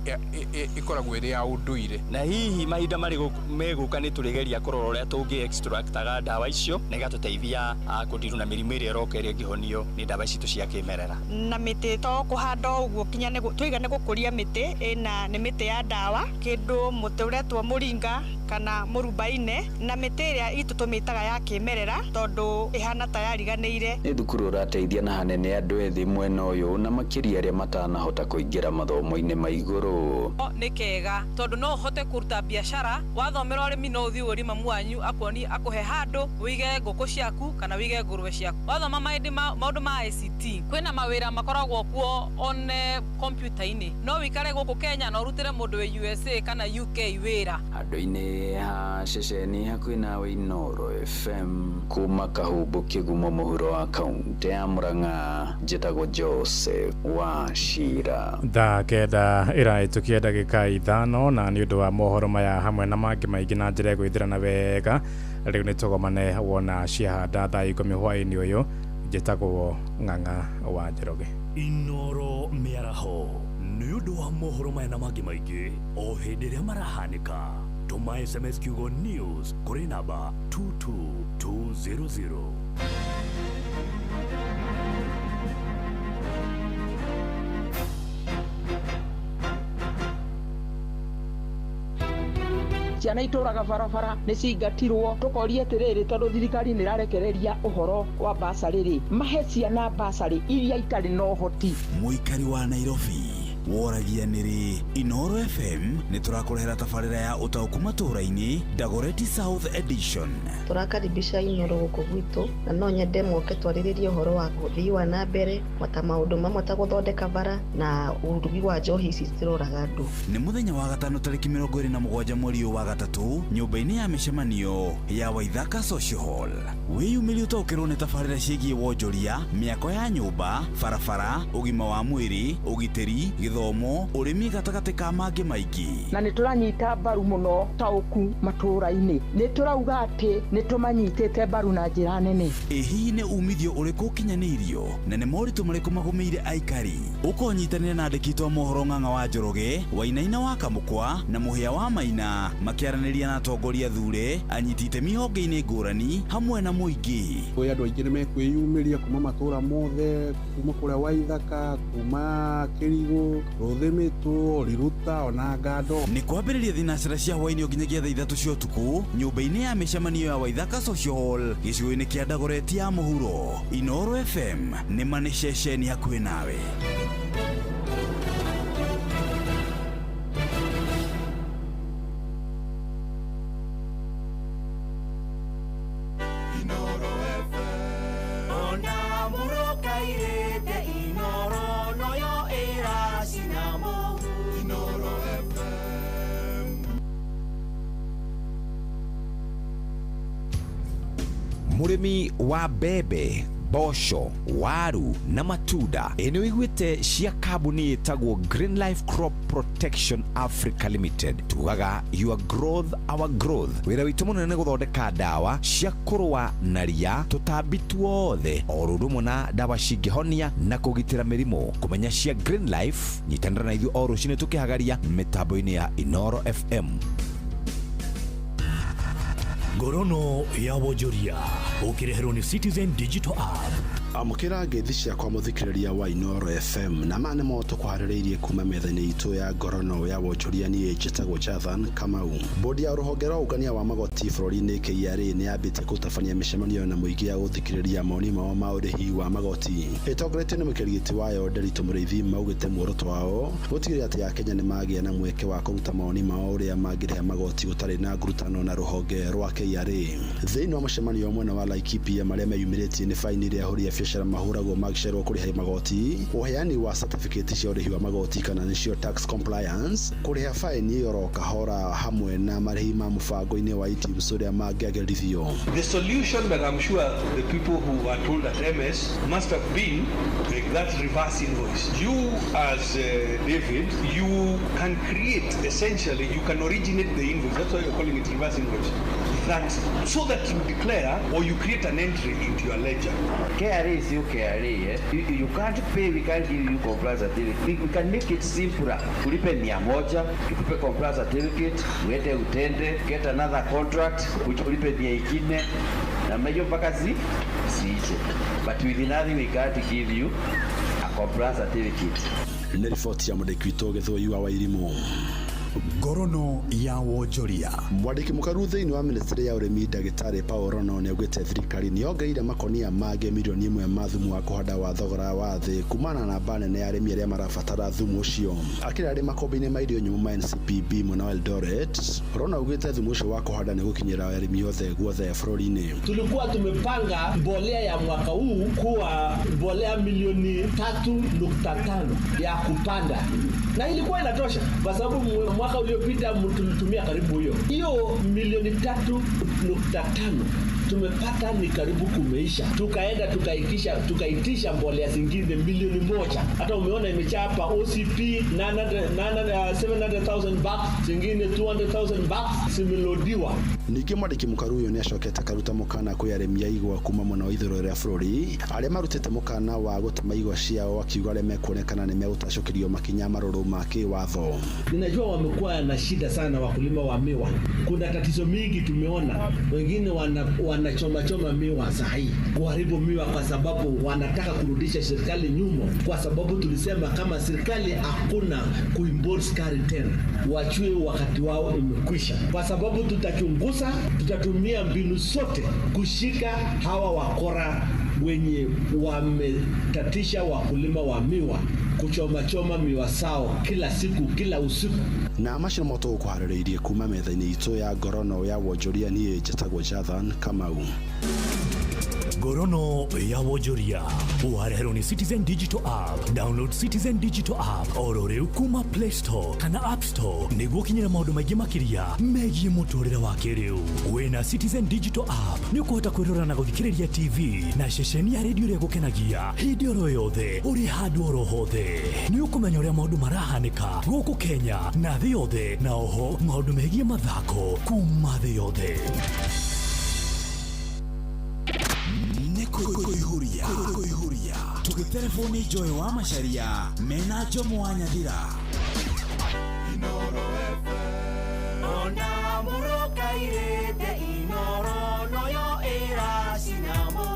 ikoragwo iri ya unduire. Na hihi mahinda mari meguka ni turigeria kurora uria tungi extractaga ndawa icio na igatuteithia kundiru na mirimu iria iroka iria ingihonio ni ndawa ici cia kimerera. Na miti to kuhanda uguo kinya ni tuiga ni gukuria miti ina ni miti ya ndawa kindu muti uretwo muringa kana murubaine na miti iria itu tumitaga ya kimerera tondu ihana ta yariganire. Ni thukuru urateithia na hanene andu ethi mwena uyu na makiria aria matanahota kuingira mathomo-ini ma iguru. Ni kega tondu no uhote kuruta biashara wathomera urimi no uthi uri mamu wanyu akuoni akuhe handu wige nguku ciaku kana wige nguruwe ciaku. Wathoma maundu ma ICT kwina mawira makoragwo kuo on computer-ini no wikare guku Kenya na urutire mundu wi USA kana UK wira. Andu-ini ha ceceni hakuhi nawe Inooro FM kuma Kahumbu Kigumo muhuro wa kaunti ya Murang'a, njitagwo Joseph wa Shira. Thaa 9 ĩrahĩtũkia ndagĩka 5 na nĩ ũndũ wa mohoro maya hamwe na mangĩ maingĩ na njĩra ĩgwĩthĩrana wega rĩu nĩ tũgomane wona ciahanda thaa 10 hwaĩ-inĩ ũyũ. Njĩtagwo Ng'ang'a wa Njoroge. Inooro mĩaraho nĩ ũndũ wa mohoro maya na mangĩ maingĩ o hĩndĩ ĩrĩa marahanĩka. Tũma SMS kiugo news kũrĩ namba 22200. Ciana itũraga barabara nĩ cingatirwo tũkoria atĩrĩrĩ tondũ thirikari nĩ ĩrarekereria ũhoro wa basarĩ rĩ mahe ciana basarĩ iria itarĩ na ũhoti. Mũikari wa Nairobi woragia nĩrĩ Inooro FM nĩ tũrakũrehera tabarĩra ya ũtaũku matũũra-inĩ Dagoretti South Edition. Tũrakaribisha Inooro gũkũ gwitũ na no nyende moke twarĩrĩrie ũhoro wa ũthii wa na mbere mata maũndũ mamwe ta gũthondeka bara na ũrugi wa njohi ici citiroraga andũ. Nĩ mũthenya wa gatano tarĩki 27 mweri wa gatatũ nyũmba-inĩ ya mĩcemanio ya Waithaka Social Hall. Wĩyumĩrie ũtaũkĩrwo nĩ tabarĩra ciĩgiĩ wonjoria, mĩako ya nyũmba, barabara, ũgima wa mwĩrĩ, ũgitĩri, gĩthomo, ũrĩmi gatagatĩ ka mangĩ maingĩ. Na nĩ tũranyita mbaru mũno taũku matũũra-inĩ, nĩ tũrauga atĩ nĩ tũmanyitĩte mbaru na njĩra nene. Ĩ hihi nĩ umithio ũrĩkũ ũkinyanĩirio na nĩ moritũ marĩkũ magũmĩire aikari? Ũkonyitanĩra na andĩki a mohoro Ng'ang'a wa Njoroge, Wainaina wa Kamũkwa na Mũhĩa wa Maina makĩaranĩria na atongoria thure, anyiti itemi honge-inĩ ngũrani hamwe na mũingĩ. Kwĩ andũ aingĩ nĩ mekwĩyumĩria kuma matũũra mothe, kuma kũrĩa Waithaka, kuma Kĩrigũ, Rũthĩmĩtũ, Riruta ona Ngando. Nĩ kwambĩrĩria thinacera cia hwaĩ-inĩ nginyagia thaa 3 cia ũtukũ nyũmba-inĩ ya mĩcemanio ya Waithaka Social Hall gĩcigo-inĩ kĩa Dagoretti ya mũhuro. Inooro FM nĩ ma nĩ ceceni hakuhĩ nawe. Mũrĩmi wa mbembe, mboco, waru na matunda ĩ nĩ ũiguĩte cia kambuni ĩtagwo Green Life Crop Protection Africa Limited. Tugaga your growth our growth. Wĩra witũ mũnene nĩ gũthondeka ndawa cia kũrũa na ria, tũtambi tuothe o ũndũ ũmwe na ndawa cingĩhonia na kũgitĩra mĩrimũ. Kũmenya cia Green Life, nyitanĩra na ithuĩ o rũcinĩ tũkĩhagaria mĩtambo-inĩ ya Inooro FM. Ngorono ya wonjoria ũkĩreherwo nĩ Citizen Digital App. Amũkĩra ngeithi ciakwa mũthikĩrĩria wa Inooro FM na ma nĩmo tũkũharĩrĩirie kuma metha-inĩ itũ ya ngorono ya wonjoria. Niĩ njĩtagwo Jathan Kamau. Bodi ya rũhonge rwa ũngania wa magoti bũrũri-inĩ KRA nĩ yambĩtie gũtabania mĩcemanio na mũingĩ ya gũthikĩrĩria mawoni mao ma ũrĩhi wa magoti, ĩtongoretio nĩ mũikarĩri wayo Nderitu Mũrĩithi. Maugĩte muoroto wao gũtigĩrĩra atĩ Akenya nĩ magĩa na mweke wa kũruta mawoni mao ũrĩa mangĩrĩha magoti gũtarĩ na ngurutano na rũhonge rwa KRA. Thĩinĩ wa mũcemanio mwena wa Laikipia, marĩa meyumĩrĩtie nĩ faini ĩrĩa ahũri a biacara mahũragwo mangĩcererwo kũrĩha magoti, ũheani wa certificate cia ũrĩhi wa magoti kana nĩcio tax compliance, kũrĩha faini oro kahora, hamwe na marĩhi ma mũbango-inĩ wa eTIMS ũrĩa mangĩagĩrithio. The solution that I'm sure the people who are told at MS must have been like that reverse invoice. You, as David, you can create, essentially, you can originate the invoice. That's why you're calling it reverse invoice. That so that you declare or you create an entry into your ledger. KRA is your KRA. Eh? You can't pay, we can't give you compliance certificate. We can make it simpler. Ulipe 100, tukupe compliance certificate, uende utende, get another contract, ulipe 400, namna hiyo mpaka ziishe. But with nothing we can't give you a compliance certificate. Nĩ riboti ya mwandĩki witũ Gĩthũi wa Wairimũ. Ngorono ya wonjoria. Mwandĩki mũkaru thĩinĩ wa ministry ya ũrĩmi, ndagĩtarĩ Paul Rono, nĩ augĩte thirikari nĩ yongereire makonia mangĩ 1 milioni ma thumu wa kũhanda wa thogora wa thĩ kumana na namba nene ya arĩmi arĩa marabatara thumu ũcio. Akĩra arĩ makũmbĩ-inĩ ma irio nyũmũ ma NCPB mwena wa Eldoret, Rono augĩte thumu ũcio wa kũhanda nĩ gũkinyĩra arĩmi othe guothe bũrũri-inĩ. Tulikuwa tumepanga mbolea ya mwaka huu kuwa mbolea milioni 3.5 ya kupanda, na ilikuwa inatosha kwa sababu mwaka uliopita tulitumia karibu hiyo hiyo milioni 3.5. Tumepata ni karibu kumeisha, tukaenda tukaitisha mbolea zingine milioni 1. Hata umeona imechapa OCP 900, 900, 700,000 bags, zingine 200,000 bags zimelodiwa. Ningĩ mwandĩki mũkaru ũyũ nĩ acokete akaruta mũkana kwĩ arĩmi a igwa kuma mwena wa ithũĩro rĩa bũrũri arĩa marutĩte mũkana wa gũtema igwa ciao, akiuga arĩa mekuonekana nĩ megũtacũkĩrio makinya marũrũ ma kĩwatho. Ninajua wamekuwa na shida sana wakulima wa miwa. Kuna tatizo mingi tumeona, wengine wanachoma choma miwa sahi, kuharibu miwa kwa sababu wanataka kurudisha serikali nyuma, kwa sababu tulisema kama serikali hakuna kuimport sukari tena, wachue wakati wao imekwisha, kwa sababu tutachunguza, tutatumia mbinu zote kushika hawa wakora wenye wametatisha wakulima wa miwa kuchoma choma miwa zao kila siku, kila usiku. Na macio nĩmo tũgũkũharĩrĩirie kuma metha-inĩ itũ ya ngorono ya wonjoria. Niĩ njĩtagwo Jathan Kamau. Ngorono ya wonjoria wareherwo nĩ Citizen Digital App. Download Citizen Digital App oro rĩu kuma Play Store kana App Store nĩguo ũkinyĩre maũndũ maingĩ makĩria megiĩ mũtũrĩre wa kĩrĩu. Wĩna Citizen Digital App nĩ ũkũhota kwĩrora na gũthikĩrĩria TV na ceceni ya redio ĩrĩa ĩgũkenagia hĩndĩ oro yothe, ũrĩ handũ oro hothe. Nĩ ũkũmenya ũrĩa maũndũ marahanĩka gũkũ Kenya na thĩ yothe, na oho maũndũ megiĩ mathako kuma thĩ yothe. Nĩ kũihũria kũihũria tũgĩterebwo nĩ Joy wa Macharia mena Njomo wa Nyathira. Ona mũrũkairĩte Inoro noyo ĩracinamo.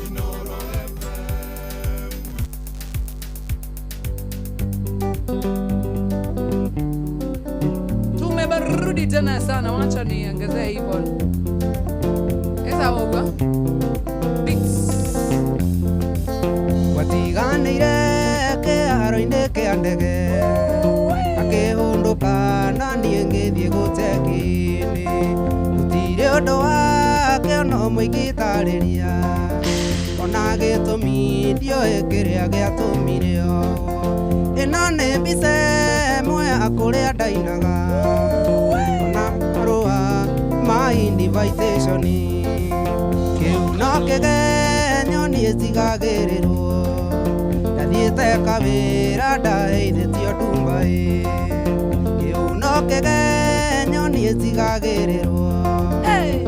Inoro FM. Tumebarudi tena sana, wacha niongezee hivyo. Esa oga. Beats. Watiganĩire kĩharo-inĩ kĩa ndege, akĩhũndũka na niĩ ngĩthiĩ gũtekini. Gũtirĩ ũndũ wake ona ũmwe ingĩtarĩria, ona gĩtũmi ndiũĩ kĩrĩa gĩatũmire ũũ. Ĩno nĩ mbica ĩmwe ya kũrĩa ndainaga, ona marũa ma invitation. Kĩu no kĩgenyo niĩ nsigagĩrĩrwo, ndathiĩte kawĩra ndaheithĩtio Dubai. Kĩu no kĩgenyo niĩ nsigagĩrĩrwo,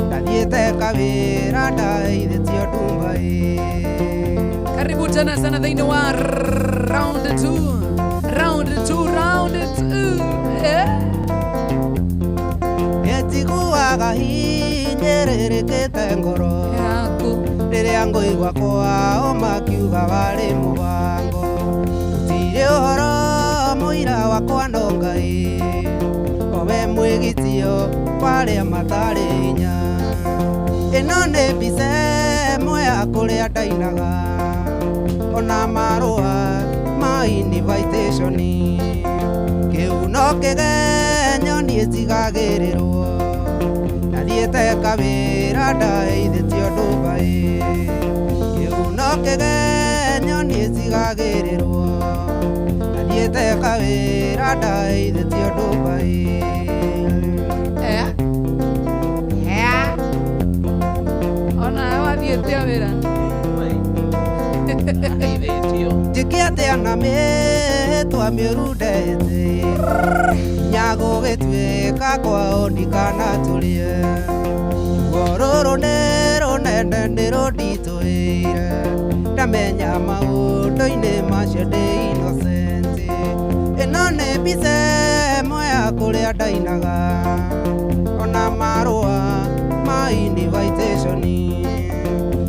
ndathiĩte kawĩra ndaheithĩtio Dubai. Karibu tena sana thĩinĩ wa round 2. Round 2, round 2. Eh? Njiguaga hinyĩrĩrĩkĩte ngoro. Yaku. Rĩrĩa ngũigua kwao makiuga warĩ mũbango. Gũtirĩ ũhoro mũira wakwa no Ngai, owe mwĩgitio wa arĩa matarĩ hinya. Ĩno nĩ mbica ĩmwe ya kũrĩa ndainaga, ona marũa ma invitation. Kĩu no kĩgenyo niĩ ndigagĩrĩrwo, ndathiĩte kawĩra ndaheithĩtio Dubai. Kĩu no kĩgenyo niĩ ndigagĩrĩrwo, ndathiĩte kawĩra ndaheithĩtio Dubai. Ona wathiĩte wĩra. Njĩke atĩa na mĩhĩtwa mĩũru ndehĩtĩirwo, nginya gũgĩtuĩka kwao ndikanatũrie. Ruo rũrũ nĩ rũnene nĩ rũnditũhĩire, ndamenya maũndũ-inĩ macio ndĩ innocent. Ĩno nĩ mbica ĩmwe ya kũrĩa ndainaga, ona marũa ma invitation.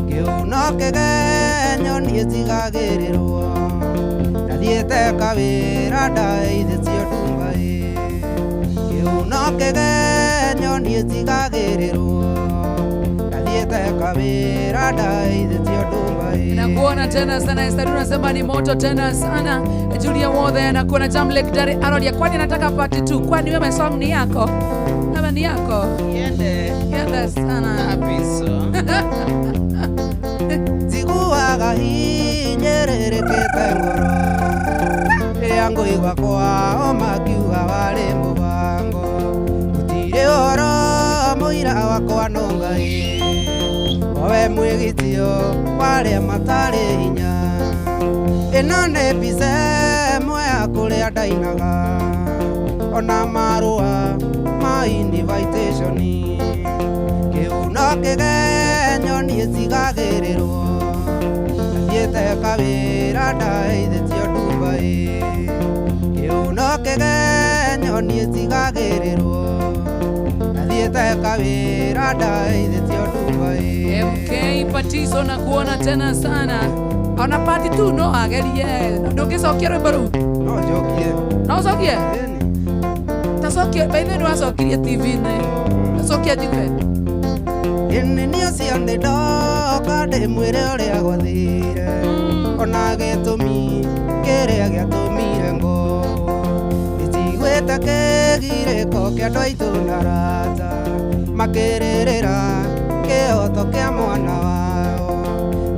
Kĩu no kĩgenyo niĩ ndigagĩrĩrwo, ndathiĩte kawĩra ndaheithĩtio Dubai. Kĩu no kĩgenyo niĩ ndigagĩrĩrwo, ndathiĩte kawĩra ndaheithĩtio Dubai. Nakuona tena sana Esther, unasema ni moto tena sana. Julia Wothe nakuona Jamlek Dare Arodia, kwani nataka part 2? Kwani wewe song ni yako? Kama ni yako? Yende. Yende sana. Kabisa. Njiguaga hinyĩrĩrĩkĩte ngoro, rĩrĩa ngũigua kwao makiuga warĩ mũbango. Gũtirĩ ũhoro mũira wakwa no Ngai, owe mwĩgitio wa arĩa matarĩ hinya. Ĩno nĩ mbica ĩmwe ya kũrĩa ndainaga, ona marũa ma invitation. Kĩu no kĩgenyo niĩ ndigagĩrĩrwo, ndathiĩte kawĩra ndaheithĩtio Dubai. Kĩu no kĩgenyo niĩ ndigagĩrĩrwo, ndathiĩte kawĩra ndaheithĩtio Dubai. MK Patiso nakuona tena sana. Ona part 2 no agerie. Ndũngĩcokia rwĩmbo rũu? No njokie. No ũcokie? Tacokie, by the way nĩwacokirie TV-inĩ. Tacokia njigue. Ĩni nĩ ũcio nĩ ndoka ndĩmwĩre ũrĩa gwathire, ona gĩtũmi kĩrĩa gĩatũmire ngorwo. Njiguĩte kĩgirĩko kĩa andũ aitũ na arata, makĩrĩrĩra kĩhoto kĩa mwana wao.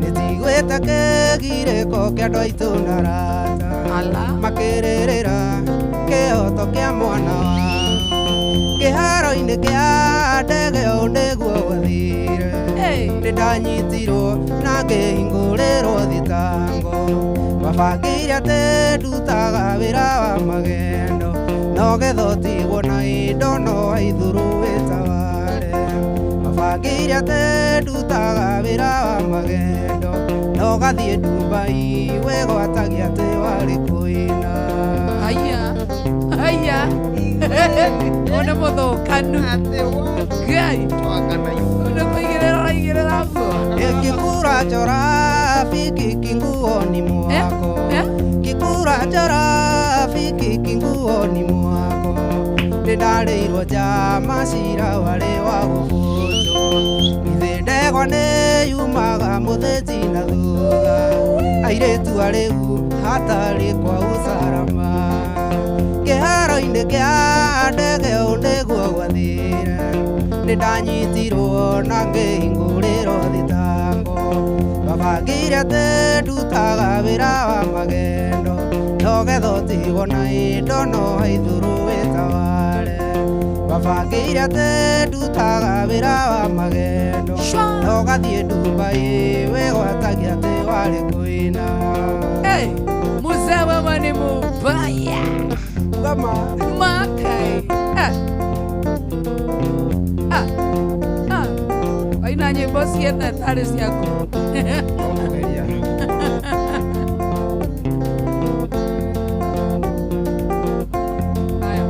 Njiguĩte kĩgirĩko kĩa andũ aitũ na arata, makĩrĩrĩra kĩhoto kĩa mwana wao. Kĩharo-inĩ kĩa ndege ũũ nĩguo gwathire, nĩ ndanyitirwo na ngĩhingũrĩrwo thitango. Mabangĩire atĩ ndutaga wĩra wa magendo, no getha ũtigwo na indo no waithũrũ wĩtaware. Mabangĩire atĩ ndutaga wĩra wa magendo, no gathiĩ Dubai wĩgwatagia atĩ warĩ kũina. Haya, haya. Ona mũthũkanu. Ngai. Ona kũigĩrĩra ũraigĩrĩra nguo. Kikura chora fiki kinguoni mwako, kikura chora fiki kinguoni mwako. Nĩndarĩirwo njama cira warĩ wa gũbutwo, githĩ ndegwa nĩ yumaga mũthĩnji na thutha. Airĩtu arĩu hatarĩ kwa ucarama, kĩharo-inĩ kĩa ndege ũũ nĩguo gwathire. Nĩ ndanyitirwo na ngĩhingũrĩrwo thitango, mabangĩire atĩ ndutaga wĩra wa magendo, no getha ũtigwo na indo no waithũrũ wĩtaware. Mabangĩire atĩ ndutaga wĩra wa magendo, no gathiĩ Dubai wĩgwatagia atĩ warĩ kũina. Hey, mzee wewe ni mubaya. Makai. Waina nyĩmbo cietha tarĩ ciaku. Haya.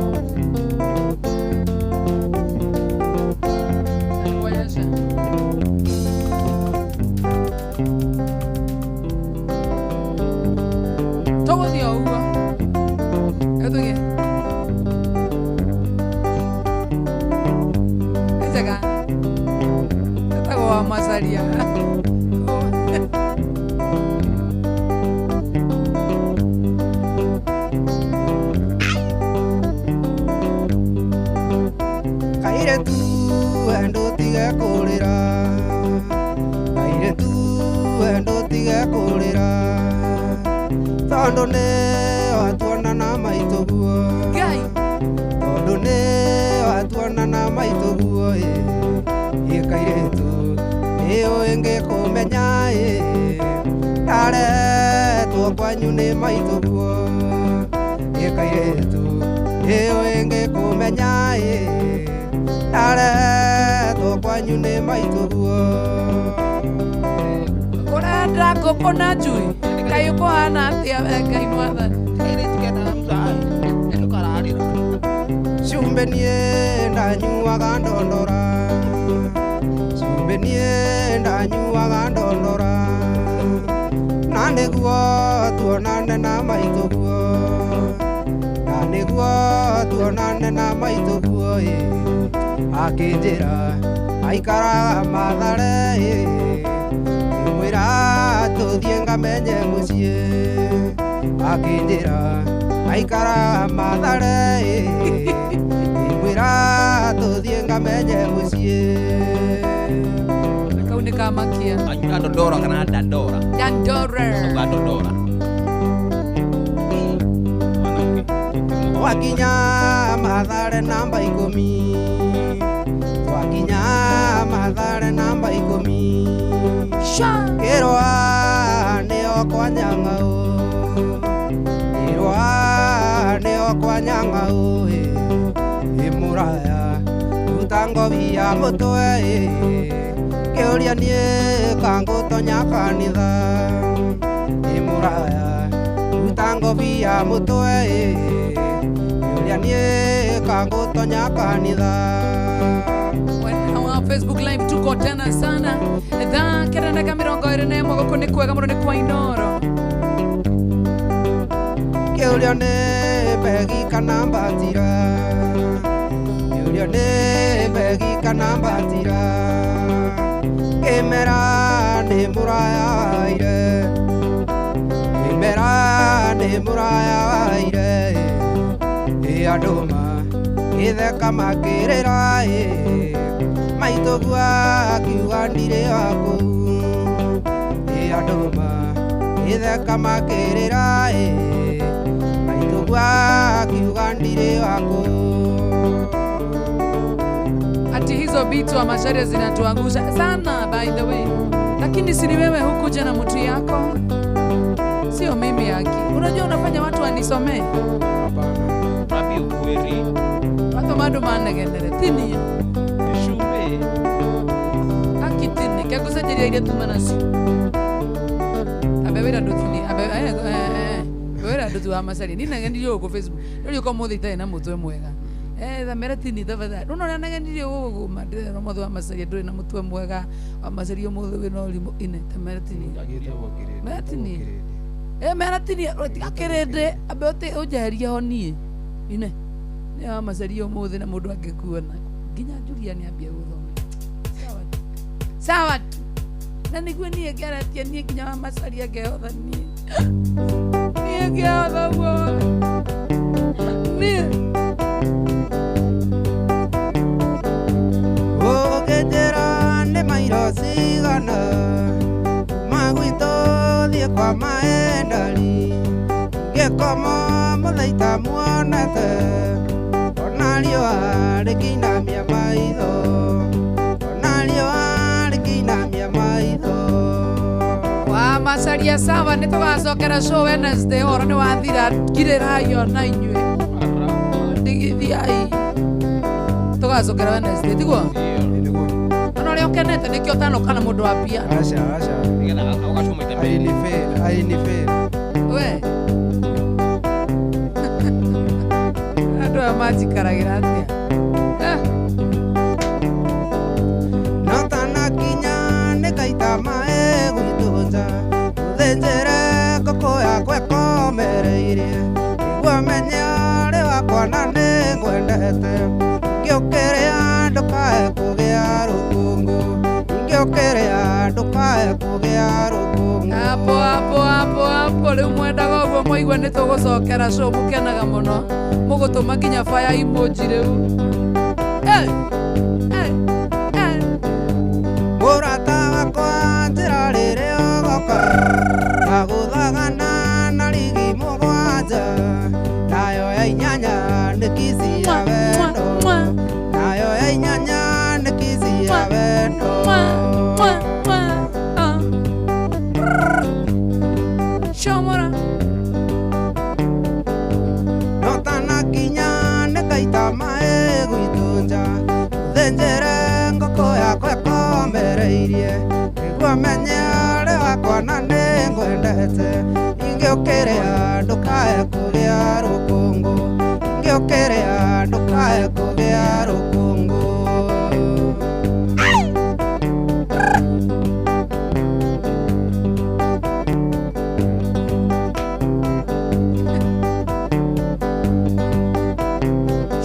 Kuonyesha. Masaria. Kairetu ndutige kurira, kairetu ndutige kurira, tondu ni watuona na maitũ guo, tondu ni watuona na maitũ guo, ĩ kairetu nĩũĩ ngĩkũmenya ĩ, ndaretwo kwanyu nĩ maitũ guo, ĩ kairetu nĩũĩ ngĩkũmenya ĩ, ndaretwo kwanyu nĩ maitũ guo. Ũrenda ngũkũ na njui kaĩ ũkũhana atĩa we Ngai mwathani? Cumbĩ niĩ ndanyuaga ndondora, cumbĩ niĩ ndanyuaga ndondora, na nĩguo tuonane na maitũ guo, na nĩguo tuonane na maitũ guo, ĩ akĩnjĩra aikaraga Mathare, ĩ ngĩmwĩra tũthiĩ ngamenye mũciĩ, akĩnjĩra aikaraga Mathare, ĩ ngĩmwĩra tũthiĩ ngamenye mũciĩ. Kau nĩ kamakia. Anyuaga ndondora kana dandora? Dandora. Dandora. Twakinya Mathare namba 10, twakinya Mathare namba 10, kĩrwa nĩo kwa Nyang'au, kĩrwa nĩo kwa Nyang'au, ĩ mũraya ruta ngobi ya mũtwe, ĩ kĩũria niĩ kangũtonya kanitha, ĩ mũraya ruta ngobi ya mũtwe, ĩ kĩũria niĩ kangũtonya kanitha. Wa Facebook Live tuko tena sana thaa 9:21 gũkũ nĩ kwega mũno nĩ kwa Inoro. Kĩũria nĩ begi kana mbatira, kĩũria nĩ begi kana mbatira, kĩmera nĩ mũraya waire, kĩmera nĩ mũraya waire, ĩ andũ magĩtheka makĩrĩra, ĩ maitũ guo akiuga ndirĩ wa kũu, ĩ andũ magĩtheka makĩrĩra, ĩ maitũ guo akiuga ndirĩ wa kũu. Ati hizo bitu wa Macharia zinatuangusha sana by the way, lakini si ni wewe hukuja na mtu yako, sio mimi haki. Unajua unafanya watu wanisomee. Hapana. Rabi ukweli. Watu bado manegendere tini. Shumbe. Haki tini kekusajeria iria tuma nacio. Abe wira nduthuni, abe wira nduthu wa Macharia. Ni nagendirio gũkũ Facebook. Rĩu ko mũthĩ itarĩ na mũtwe mwega. Thamera tini tafadhali. Unaona ũrĩa nagendirio gũkũ mandĩra mũthĩ wa Macharia ndũrĩ na mũtwe mwega. Wa Macharia ũmũthĩ wĩna ũrimũ ine thamera tini. Mera tini. Mera tini tiga kĩrĩndĩ ambe ũnjeherie ho niĩ. Ine. Nĩ wa Macharia ũmũthĩ na mũndũ angĩkuona. Nginya Julia nĩambia gũthoma. Sawa tu. Sawa tu. Na nĩguo niĩ ngeretie niĩ nginya wa Macharia ngehotha niĩ. Niĩ ngehotha guo. Niĩ. Ũngĩnjĩra nĩ mairo cigana magwitũ thiĩ kwa maendari, ngĩkoma mũthaita muonete, ona riũa rĩkĩinamia maitho, ona riũa rĩkĩinamia maitho. Wa Macharia sawa, nĩ tũgacokera show Wednesday ũhoro nĩ wathira ngirĩrai ona inyuĩ. Ndigithiai. Tũgacokera Wednesday tiguo? Ona ũrĩa ũkenete nĩkĩo ũtanoka na mũndũ wa pia. Aca aca. Nĩgetha ũgacuma iteme. Aini fail. We. Andũ aya manjikaragĩra atĩa? No tanakinya nĩ ngaita maĩ gwitũ nja, ũthĩnjĩre ngũkũ yakwa ĩkomereirie, nĩguo menye ũrĩ wakwa na nĩ ngwendete. Ingĩũkĩrĩa ndũkae kũgĩa rũkũngũ, ingĩũkĩrĩa Ingĩũkĩrĩa ndũkae kũgĩa rũkũngũ. Hapo hapo hapo hapo rĩu mwendaga ũguo mwaigua nĩ tũgũcokera show mũkenaga mũno mũgũtũma nginya fire emoji rĩu. Hey, hey, hey. Mũrata wakwa njĩra rĩrĩa ũgoka agũthagana na rigi mũgwanja nayo ya inyanya nĩ kici ya wendo nayo ya inyanya nĩ kici ya wendo. Shomora notanakinya nĩ kaita maĩ gwitũ nja ũthĩnjĩre ngũkũ yakwa ĩkomereirie nĩguo menye ũrĩ wakwa na nĩ ngwendete. Ingĩũkĩrĩa ndũkae kũgĩa rũkũngũ ingĩũkĩrĩa ndũkae kũgĩa rũkũngũ.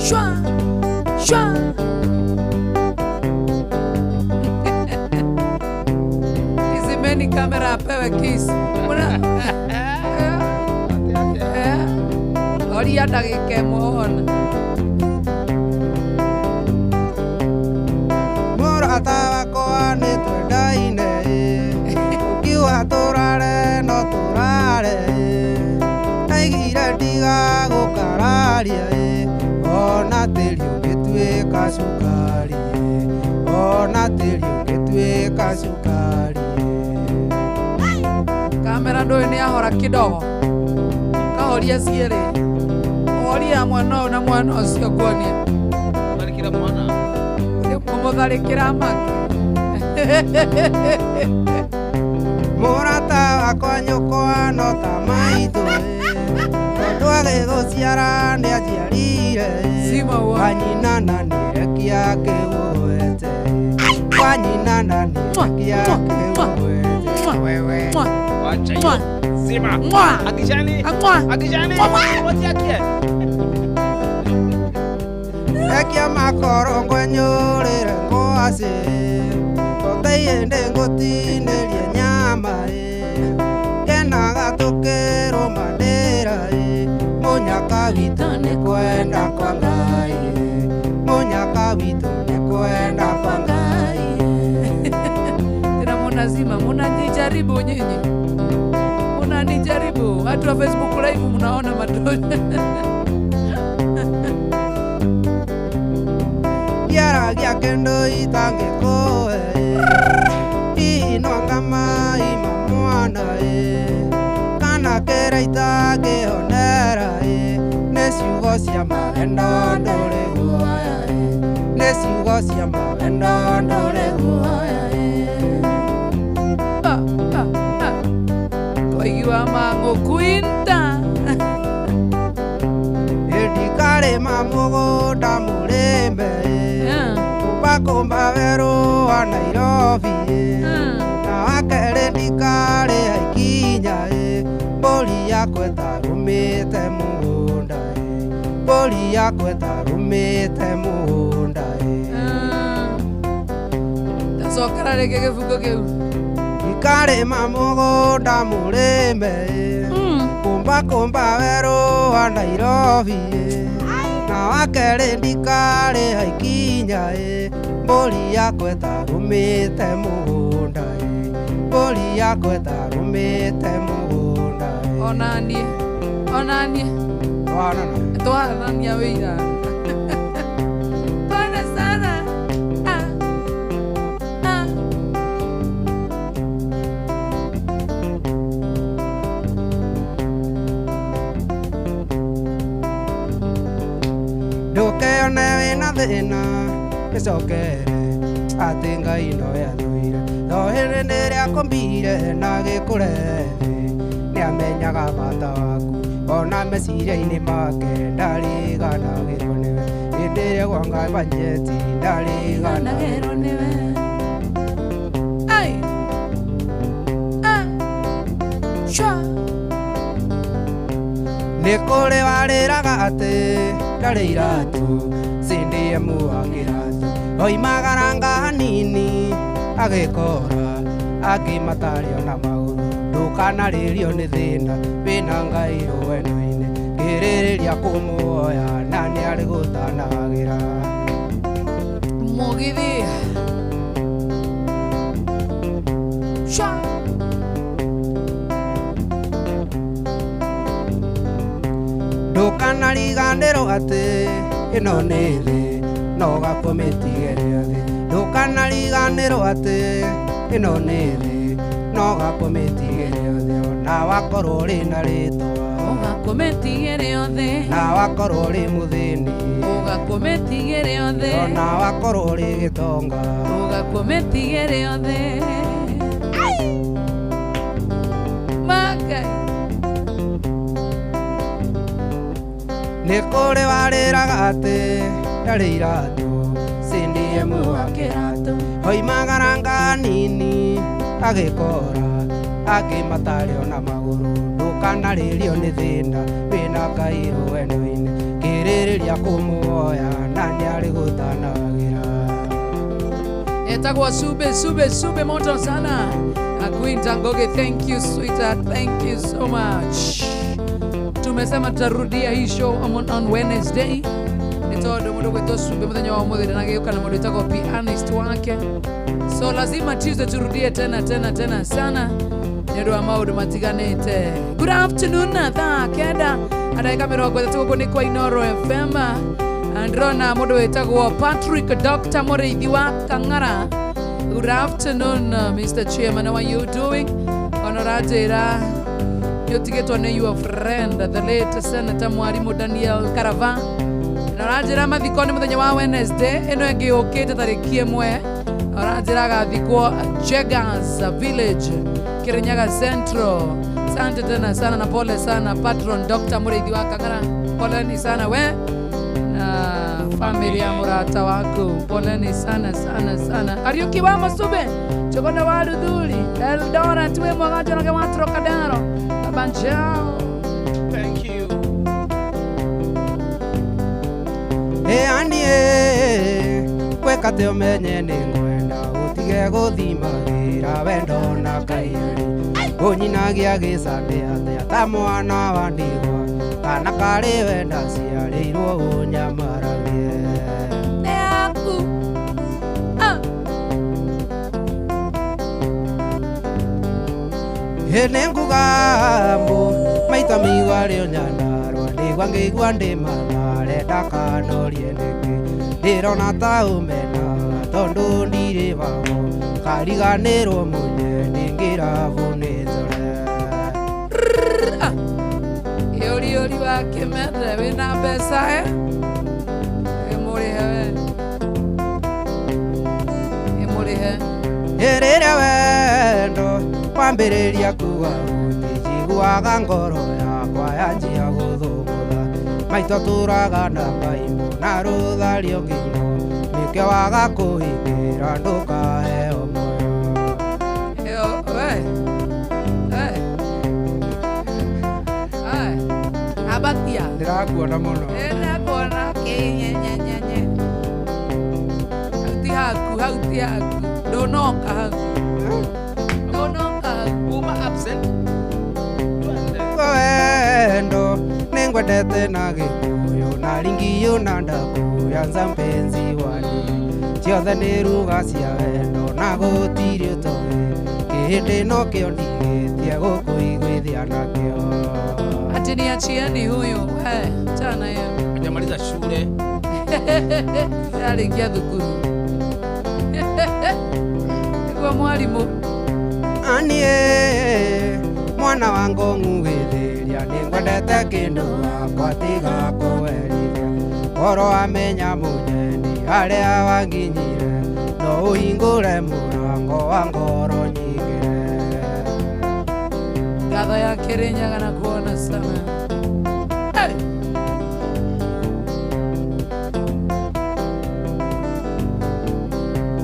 Shwa shwa. Izimeni kamera apewe kiss. Muna Oria ndagĩka ĩmwe wona. Mũrata wakwa nĩ twendaine ũkiuga tũrare no tũrare ndaigire ndigagũkararia ona tĩri ũngĩtuĩka cukari ona tĩri ũngĩtuĩka cukari. Kamera ndũĩ nĩ ahora kidogo kahoria cierĩ horia mwena ũyũ na mwena ũcio nguonie Tharĩkĩra mwana. Mũmũtharĩkĩra make. Mũrata wakwa nyũkwa no ta maitũ tondũ agĩgũciara nĩ anjiarire kwa nyina na nĩrekia kĩgũete kwa nyina na nĩrekia kĩgũete. Wewe. Wacha hiyo. Zima. Akishani. Akishani. Watiakie. Rekia makorongo nyũrĩre ngwacĩ tũteiĩndĩ ngũtinĩrie nyama kenaga tũkĩrũmanĩra mũnyaka witũ nĩ kwenda kwa Ngai mũnyaka witũ nĩ kwenda kwa Ngai. Tena munazima munanijaribu nyinyi munanijaribu watu wa Facebook live mnaona matone. Ndiaragia kĩndũ itangĩkũhe hihi no ngama ima mwana kana kĩrĩa itangĩhonera nĩ ciugo cia mawendo ndũrĩ guoya nĩ ciugo cia mawendo ndũrĩ guoya. Koigi wa mang'ũ quinta Ndikarĩma mũgũnda mũrĩme kũmba werũ wa Nairobi na wakerĩ ndikarĩha ikinya mbũri yakwa ĩtarũmĩte mũgũnda mbũri yakwa ĩtarũmĩte mũgũnda. Ndacokera rĩngĩ gĩbungo kĩu. Ndikarĩma mũgũnda mũrĩme kũmba kũmba werũ wa Nairobi na wakerĩ ndikarĩha ikinya mbũri yakwa ĩtarũmĩte mũgũnda mbũri yakwa ĩtarũmĩte mũgũnda. Onaniĩ onaniĩ twaranania wĩira Pole sana. Ah. Ah. Ndũkeone wĩna thĩna gĩcokere atĩ Ngai no athũire no hĩndĩ rĩrĩa akũmbire na gĩkũrehe nĩamenyaga bata waku ona meciria-inĩ make ndariganagĩrwo nĩwe hĩndĩ ĩrĩa gwanga bajeti ndariganagĩrwo nĩwe. Ai. Ah. Shwa. Nĩ kũrĩ warĩraga atĩ ndarĩ iratũ CDM wa kĩratũ oimagaranga hanini Agĩkora angĩ matarĩ ona magũrũ. Ndũkanarĩrio nĩ thĩna wĩna Ngai rũgendo-inĩ, kĩrĩrĩria kũmuoya na nĩ arĩ gũtanagĩra. Mugithi. Sha. Ndũkanariganĩrwo atĩ ĩno nĩ thĩ no gakũmĩtigĩre thĩ. Ndũkanariganĩrwo atĩ ĩno nĩ thĩ no gakũmĩtigĩre thĩ. Ona wakorwo ũrĩ na rĩtwa, Ũgakũmĩtigĩre othe. na wakorwo ũrĩ mũthĩni, Ũgakũmĩtigĩre othe. ona wakorwo ũrĩ gĩtonga, Ũgakũmĩtigĩre othe. Magai. Nĩ kũrĩ warĩraga atĩ ndarĩ iratũ CDM wa kĩratũ, oimagara nini agĩkora angĩ matarĩ ona magũrũ. Ndũkanarĩrio nĩ thĩna wĩna Ngai rũgendo-inĩ, kĩrĩrĩria kũmuoya na nĩ arĩ gũtanagĩra. Etagwo Sube Sube Sube moto sana. Queen Ngoge, thank you sweetheart, thank you so much. Tumesema tutarudia hii show on Wednesday. Nĩ tondũ mũndũ gwĩtwo Sube mũthenya wa ũmũthĩ ndanagĩũka na mũndũ wĩtagwo pianist wake. So lazima Tuesday turudie tena tena tena sana nĩ ũndũ wa maũndũ matiganĩte. Good afternoon, thaa 9 na ndagĩka 30 gũkũ nĩ kwa Inoro FM. Ndĩrona mũndũ wĩtagwo Patrick Dr. Mũrĩithi wa Kang'ara. Good afternoon, Mr. Chairman. How are you doing? Honoranjĩra nĩ ũtigĩtwo nĩ your friend the late Senator Mwarimu Daniel Karava. Na ũranjĩra mathiko nĩ mũthenya wa Wednesday ĩno ĩngĩ yũkĩte tarĩki 1. Ũranjĩra agathikwo Jegas Village, Kirinyaga Central. Asante tena sana na pole sana patron Dr. Mũrĩithi wa Kang'ara. Poleni sana we na familia ya murata wako. Poleni sana sana sana. Kariuki wa Masube, Chokonda wa Ruthuri, Eldoret we mwagajo na wa Trocadero. Abanjao. Thank you. Ĩanie gwĩka tĩ ũmenye nĩ ngwenda ũtige gũthimagĩra wendo na kaiyũri. Ũnyinagia gĩcandĩ atĩa ta mwana wa ndigwa, kana karĩ wenda ciarĩirwo ũnyamaragie. Nĩ yaku. Ah. Ĩ nĩ nguga mbu maita mĩigua rĩ ũnyandarũa ndigwa ngĩigua ndĩ mathare ndakanorie nĩkĩ. Ndĩrona ta ũmenaga tondũ ndirĩ wago, kariganĩrwo munye ndingĩrabu nĩ nzore. Yori yori wa kĩmende wĩna mbeca eh? Ĩmũrĩhe we. Ĩmũrĩhe. Rĩrĩa wendo wambĩrĩria kuga gũtinjiguaga ngoro yakwa yanjia gũthũngũtha. Maitũ atũraga na maimũ na rũthario ngingo, nĩkĩo waga kũhingĩra ndũkaheo muoyo. Ĩyo, we. We. Ai. Abatia. Ndĩrakuona mũno. Ndĩrakuona kĩnyenyenyenye. Hau ti haku, hau ti haku. Ndũnoka hau. Ndũnoka hau. Uma absent. Wendo nĩngwendete na Gĩkũyũ na ringiyũ na ndakuya nza mpenzi wani. Ciothe nĩ ruga cia wendo na gũtirĩ ũtoĩ, kĩhĩndĩ nokĩo ndigĩtie gũkũiguithia nakĩo. Ati niachieni huyu. Chana yeye. Hajamaliza shule. Arĩkia thukuru. Nĩguo mwarimũ. Anie mwana wa ng'ong'u gĩthĩria nĩngwendete kĩndũ wakwa tiga kũwerithia. Oro amenya mũnyeni harĩa wanginyire, no ũhingũre mũrango wa ngoro nyingĩre. Ngatho ya Kirinyaga na kuona sana. Hey!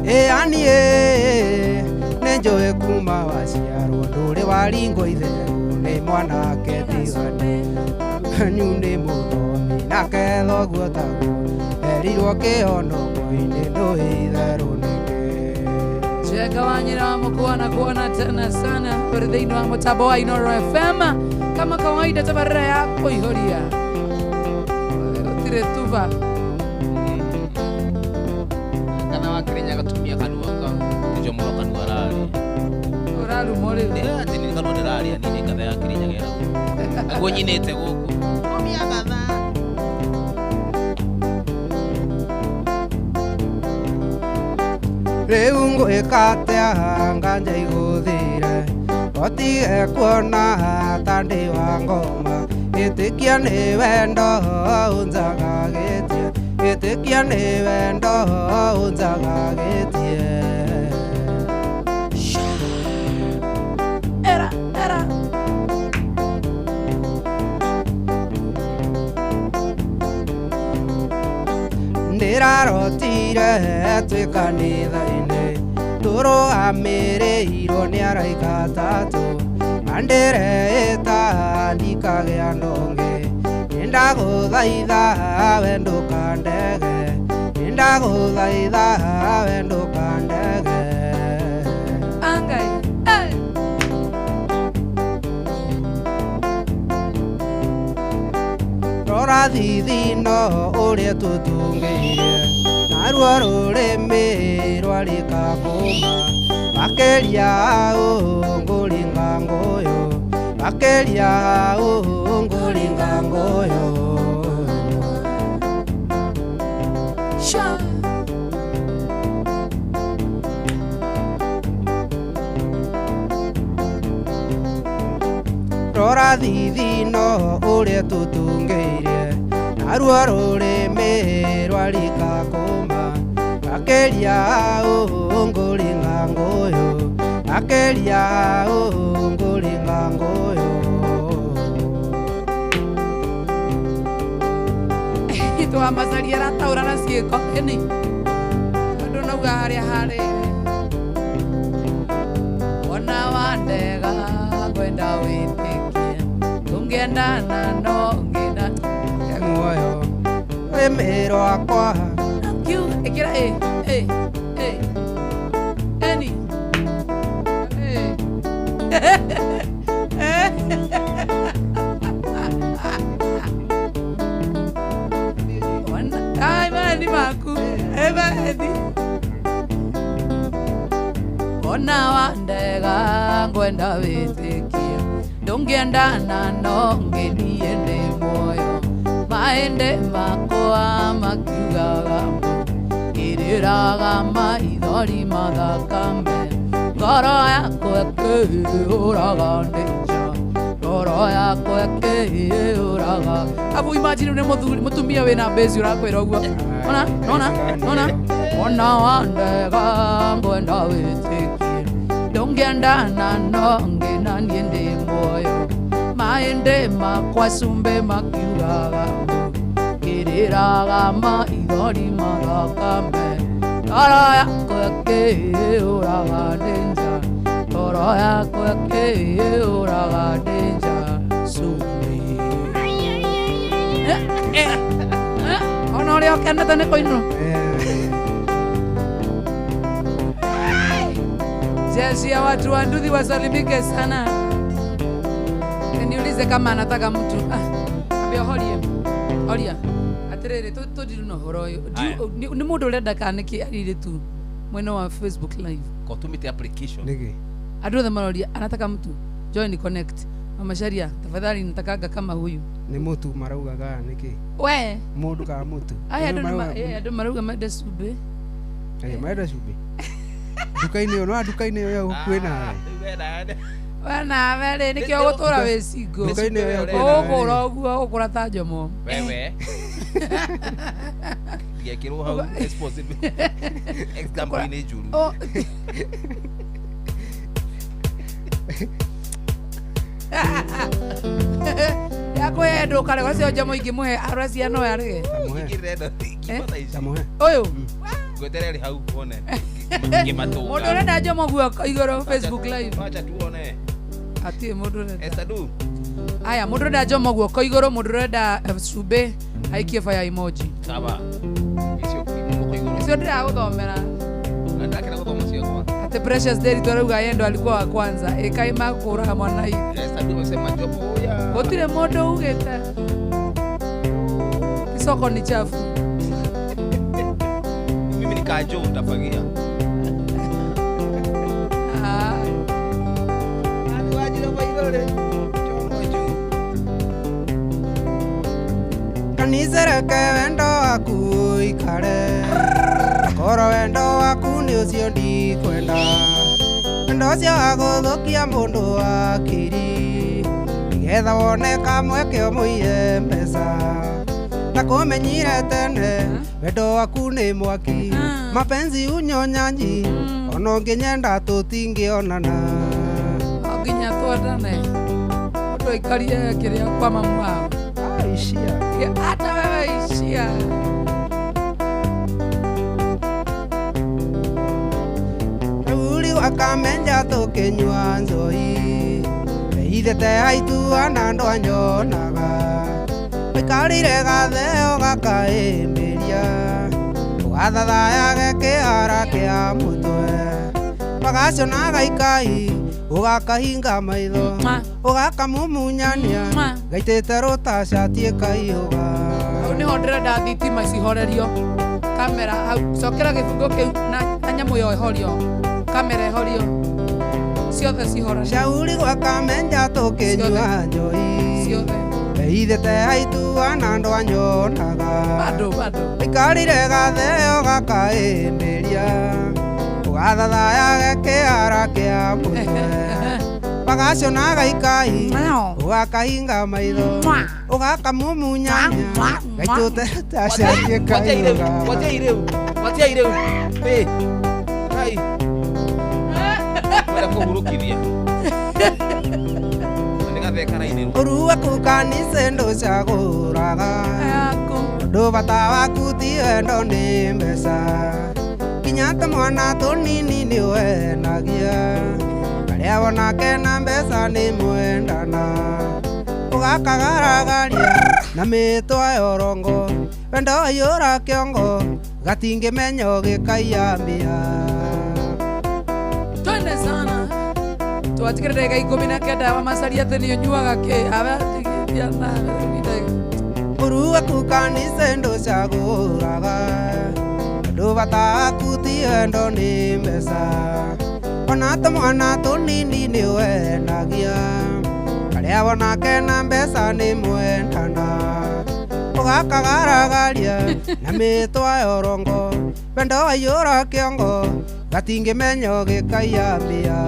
Ĩanie nĩnjũĩ kuma waciarwo ndũrĩ waringwo itherũ nĩ mwanake tigane. Anyu nĩ mũthomi nake thoguo taguo, erirwo kĩhonoko-inĩ ndũĩ itherũ nĩkĩ. Jenga wanyira wa mukuona kuona tena sana uri thiini wa mutambo wa Inoro FM kama kawaida tabarira ya kuihuria gutire tuba Kana wa Kirinyaga tumia kanua ka njomoro kanua araria. Ũrarumwo rĩu. Ĩ, atĩ nĩ kanua ndĩraria niĩ nĩ ngatha ya Kirinyaga ĩrauga. Naguo nyinĩte gũkũ. Tumia gatha. Rĩu ngwĩka atĩa nganja igũthire otige kuona ta ndĩ wa ngoma ĩtĩkia nĩ wendo ũnjagagĩtie ĩtĩkia nĩ wendo ũnjagagĩtie. Era era Ndĩrarotire twĩ kanitha-inĩ tũrũgamĩrĩirwo nĩ araika atatũ mandĩreĩta ndikagĩa ndonge nĩndagũthaitha we ndũkandege nĩndagũthaitha we ndũkandege. Angai eh. Rora thithino ũrĩa tũtungĩire naruo rũrĩmĩ rwarĩka kũma makĩria ũũ ngũringa ngũyũ makĩria ũũ ngũringa ngũyũ. Sha. Rora thithino ũrĩa tũtungĩire naruo rũrĩmĩ rwarĩka kũma makĩria ũũ ngũringa ngũyũ makĩria ũũ ngũringa ngũyũ. Itwa macaria arataũra na ciĩko ĩni andũ nauga harĩa harĩre ona wandega ngwenda wĩtĩkie tũngĩendana no ngĩna muoyo rũrĩmĩ rwakwa. Q ĩkĩra ĩ ĩ ĩ eni ĩ Ona ai maeni maku e maeni ona wandega ngwenda wĩtĩkie ndũngĩendana no ngĩniĩ ndĩ muoyo maende makwa makiugaga mbu ngĩrĩraga maithori mathakame ngoro yakwa ĩkĩhũraga ndĩ nja ngoro yakwa ĩkĩhũraga. Abu imagine nĩ mũthuri mũtumia wĩna mbĩci ũrakwĩra ũguo ona ona ona ona wandega ngwenda wĩtĩkie ndũngĩendana no ngĩna niĩ ndĩ muoyo maende makwa cumbĩ makiugaga mbu ngĩrĩraga maithori mathakame ngoro yakwa ĩkĩhũraga ndĩ nja ngoro yakwa ĩkĩhũraga ndĩ nja cumbĩ. Ona ũrĩa ũkenete nĩ kũinwo. Jeshi ya watu wa nduthi wasalimike sana. Niulize kama anataka mtu. Ambia horia. Horia. Atiriri tũthiru na ũhoro ũyũ. Nĩ mũndũ ũrenda kana nĩkĩ arire tu mwena wa Facebook live. Ko tumite application. Nĩkĩ? Andũ othe maroria anataka mtu. Join connect. Mama Sharia, tafadhali natakaga kama huyu. Nĩ mũtu maraugaga nĩkĩ? We. Mũndũ kana mũtu? Aya andũ marauga mende cumbĩ. Aya marenda cumbĩ. Nduka-inĩ ĩyo no nduka-inĩ ĩyo hakuhĩ nawe. We nawe rĩ nĩkĩo ũgũtũra wĩ single. Nduka-inĩ ĩyo hakuhĩ nawe. Ũgũkũra ũguo ũgũkũra ta njomo. Wewe. Ndigekĩrwo hau responsibility. Example nĩ njũru. Yakwe ndũkarega ũcio njomo ingĩmũhe aracia no arege. Tamũhe. Ũyũ. Ngweterere hau wone. Ngĩmatũnga. Mũndũ ũrenda njomo guoko igũrũ Facebook live. Wacha tuone. Atirĩ mũndũ ũrenda. Esther du. Aya mũndũ ũrenda njomo guoko igũrũ mũndũ ũrenda cumbĩ aikie fire emoji. Sawa. Icio moko igũrũ. Icio ndĩragũthomera. Ndakĩra gũthoma ciakwa. Ate Precious Derito arauga yeye ndo alikuwa wa kwanza. Ĩkaima kũraga mwana ithe. Esther ndio amesema jopo ya. Gũtirĩ mũndũ ugĩte. Isoko ni chafu. Mimi ni kajo utafagia. Ah. Kanitha reke wendo waku ũikare, korwo wendo waku nĩ ũcio ndikwenda, wendo ũcio wa gũthũkia mũndũ akiri, nĩgetha wone kamweke ũmũiye mbeca. Ndakũmenyire tene, wendo waku nĩ mwaki, mapenzi unyonyanyi, ona ũngĩnyenda tũtingĩonana. No nginya twendane. Mũndũ aikarie kĩrĩa kwa mamu wao. Ishia. Hata wewe ishia. Rĩu akamenja tũkĩnyua njohi, ithete aitua na andũ anyonaga, wĩkarĩire gatheo gakaĩmbĩria, ũgathathayage kĩara kĩa mũtwe, wagacona gaikai, ũgakahinga maitho, ũgakamumunyania, gaitĩte rũtacati ĩkaihũga. Hau nĩho ndĩrenda thitima cihorerio. Kamera hau cokera gĩbungo kĩu na nyamũ ĩyo ĩhorio. Kamera ĩhorio. Ciothe cihoranio. Shauri gwa Kamenja tũkĩnyua njohi, Ciothe. ithete aitua na andũ anyonaga, Bado bado. Wĩkarĩire gatheo gakaĩmbĩria, ũgathathayage kĩara kĩa mũtwe, wagacona gaikai, ũgakahinga maitho, ũgakamumunyania, gaitũte rũtacati ĩkaihũga. Watia ireu. Watia ireu. Hey. Kai. Kwenda kũhurũkithia. Nĩgatheka raini. Ũru waku kanitha ndũcagũraga, tondũ bata waku ti wendo nĩ mbeca, kinya tũmwana tũnini nĩ ũhenagia, arĩa wona kena mbeca nĩ mwendana, ũgakagaragaria na mĩtwa ya ũrongo, wendo waiyũra kĩongo, gatingĩmenya ũgĩkaiya mbĩa. Twende sana. Twatigire ndagĩka 19 wa macaria atĩ nĩ ũnyuaga kĩ abatigithia na Ũru waku kanitha ndũcagũraga, tondũ bata waku ti wendo nĩ mbeca, ona tũmwana tũnini nĩ ũhenagia, arĩa wona kena mbeca nĩ mwendana, ũgakagaragaria na mĩtwa ya ũrongo, wendo waiyũra kĩongo, gatingĩmenya ũgĩkaiya mbĩa.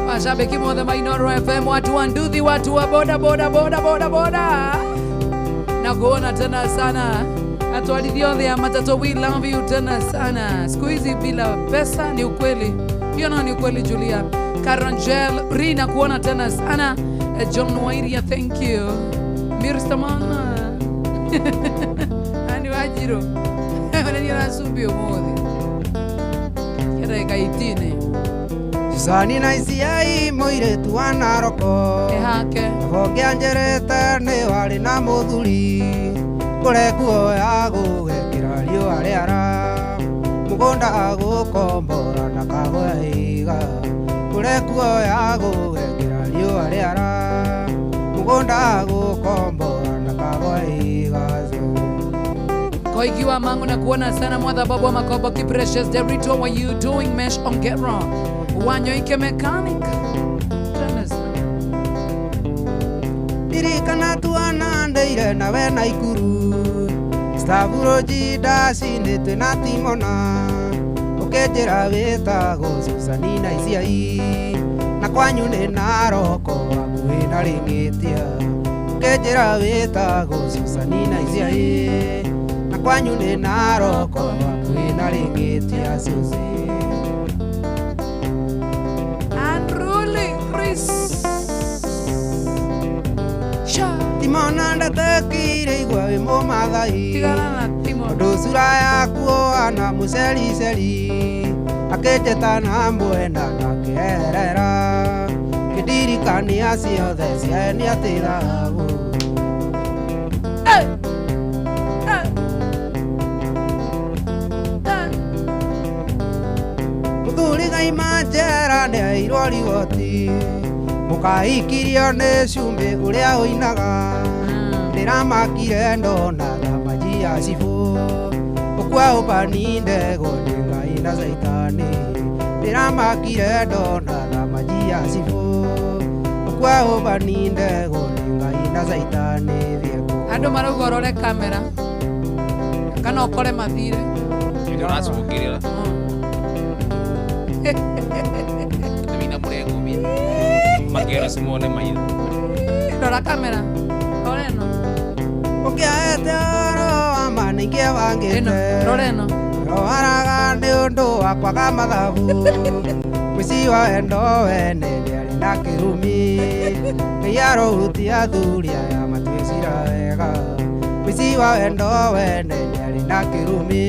Mashabiki mothe ma Inooro FM, watu wa nduthi, watu wa boda boda boda boda boda, na kuona tena sana. Atwarithia othe a matatu, we love you tena sana. Siku hizi bila pesa ni ukweli, hiyo nayo ni ukweli. Julia Karangel Rina, kuona tena sana. John Wairia, thank you. Mirstamana Ani Wajiro Wanani rasumbi umuthi Kera 18. Susani na Isiai mũirĩtu wa Naroko, Ehake Honge anjerete nĩ warĩ na mũthuri, kũrĩ nguo ya gũgekĩra riũa rĩara, mũgũnda agũkombora na kagũya iga, kũrĩ nguo ya gũgekĩra riũa rĩara, mũgũnda agũkombora na kagũya iga. Koigi wa Mangu na kuona sana. Mwadha babu wa Makobo ki Precious Derito, what you doing? Mesh Ongero Wanyoike mechanic. Tena sana. Ndirikana tuana ndeire nawe na ikuru, Stavuro ndacinĩ twĩna Timona, ũkĩnjĩra wĩtagwo Susani na Isiai, na kwanyu nĩ Naroko hakuhĩ na Rĩng'ĩtia, ũkĩnjĩra wĩtagwo Susani na Isiai, na kwanyu nĩ Naroko hakuhĩ na Rĩng'ĩtia. Susi Unruly Chris Sha Timona ndatekire igua wĩ mũmathai, Tigana na Timona, tondũ cura yaku ũhana mũcericeri, akĩnjĩta na mwena na kĩerera, kĩndirikania ciothe cieni atĩ thahabu. Hey! Hey! Hey! Mũthuri Aima njera nĩairwo rigoti mũkaikirio nĩ cumbĩ ũrĩa ũinaga ndĩramakire ndona thamaji ya cibũ ũkua ũbani ndego nĩ Ngai na caitani ndĩramakire ndona thamaji ya cibũ ũkua ũbani ndego nĩ Ngai na caitani thiĩ Andũ marauga ũrore kamera kana ũkore mathire Ndĩracũngĩrĩra. Wĩna mũrengo bia. Makera simone maitho. Rora kamera. Rora ĩno. Ũkĩaete ũhoro wa ma nĩingĩbangĩte Rora ĩno. Rwaraga nĩ ũndũ wa kwaga mathabu Mũici wa wendo wene nĩarĩ na kĩrumi Ngai arohutia athuri aya matue cira wega Mũici wa wendo wene nĩarĩ na kĩrumi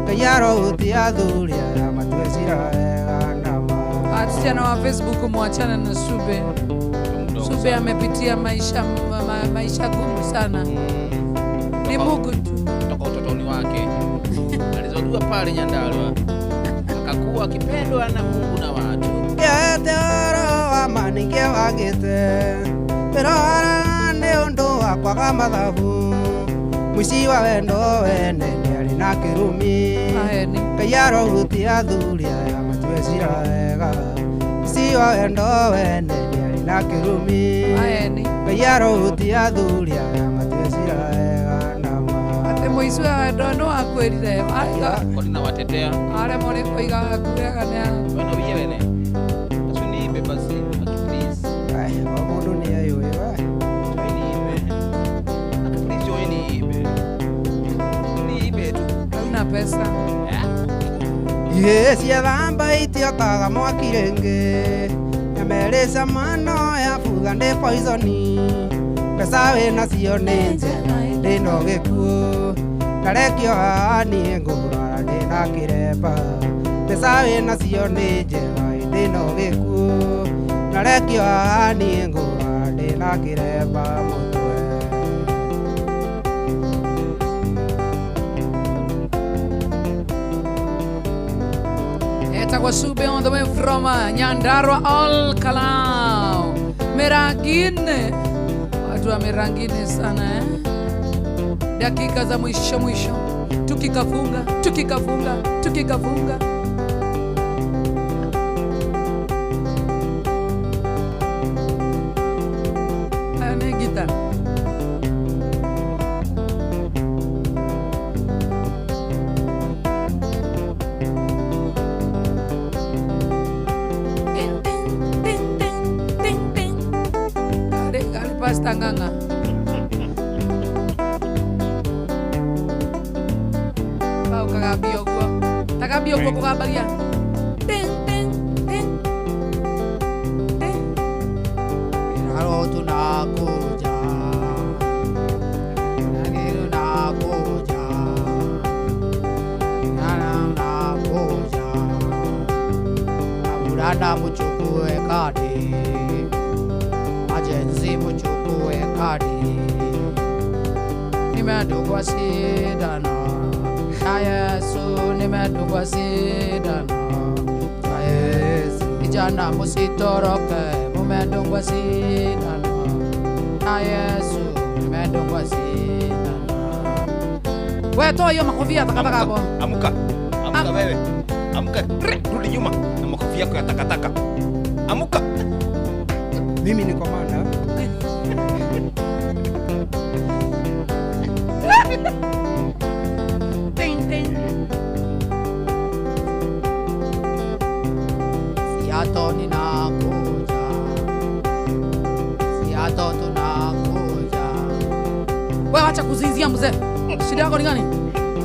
Ngai arohutia athuri aya matue cira wega nama Wasichana wa Facebook mwachana na Sube. Sube amepitia maisha maisha gumu sana. Ni Mungu tu. Toka utotoni wake alizaliwa pale Nyandarua, akakuwa akipendwa na Mungu na watu. Ũkĩaete ũhoro wa ma nĩingĩbangĩte Ndĩrwaraga nĩ ũndũ wa kwaga mathabu Mũici wa wendo wene nĩarĩ na kĩrumi Ngai arohutia athuri aya matue cira wega Mũici wa wendo wene nĩarĩ na kĩrumi Ngai arohutia athuri aya matue cira wega nama Atĩ mũici wa wendo nĩ wakwĩrire Kori na watetea. Arĩa marĩ kũiga kuaga nĩ Wewe no wiye wene. Acio niibe basi, aki please. O mũndũ nĩ eyũĩ we Join niibe. Aki please join niibe. Niibe tu. Hauna pesa. Ihĩĩ ciethamba itiokaga mwaki rĩngĩ Nyama ĩrĩ cama no yabutha nĩ poisoni Mbeca wĩnacio nĩ njega ĩndĩ no gĩkuũ Ndarekio haha niĩ ngũrwara ndĩna kĩremba Mbeca wĩnacio nĩ njega ĩndĩ no gĩkuũ Ndarekio haha niĩ ngũrwara ndĩna kĩremba mũtwe Etagwo Sube on the way from Nyandarua Ol Kalou. Merangine. Watu wa Merangine sana eh. Dakika za mwisho mwisho. Tukikafunga, tukikafunga, tukikafunga. Ayo ni gitar. Kali kali pasta nganga. Pau kagambia ũguo. Tagambia ũguo kũgambagia. Ting ting ting. Miraro tunakuja Nani tunakuja Nana tunakuja Abulana muchukue kadi Ajenzi muchukue kadi Nimedungwa sindano na Yesu, nimedungwa sindano na Yesu. Vijana musitoroke, mumedungwa sindano na Yesu, nimedungwa sindano. Wewe toa hiyo makofia takataka hapo. Amuka. Amuka wewe. Amuka. Rudi nyuma na makofia yako ya takataka. Amuka. Mimi ni komanda. Ting ting. Siato ninakuja Siato tunakuja Wewe acha kuzinzia mzee. Shida yako ni gani?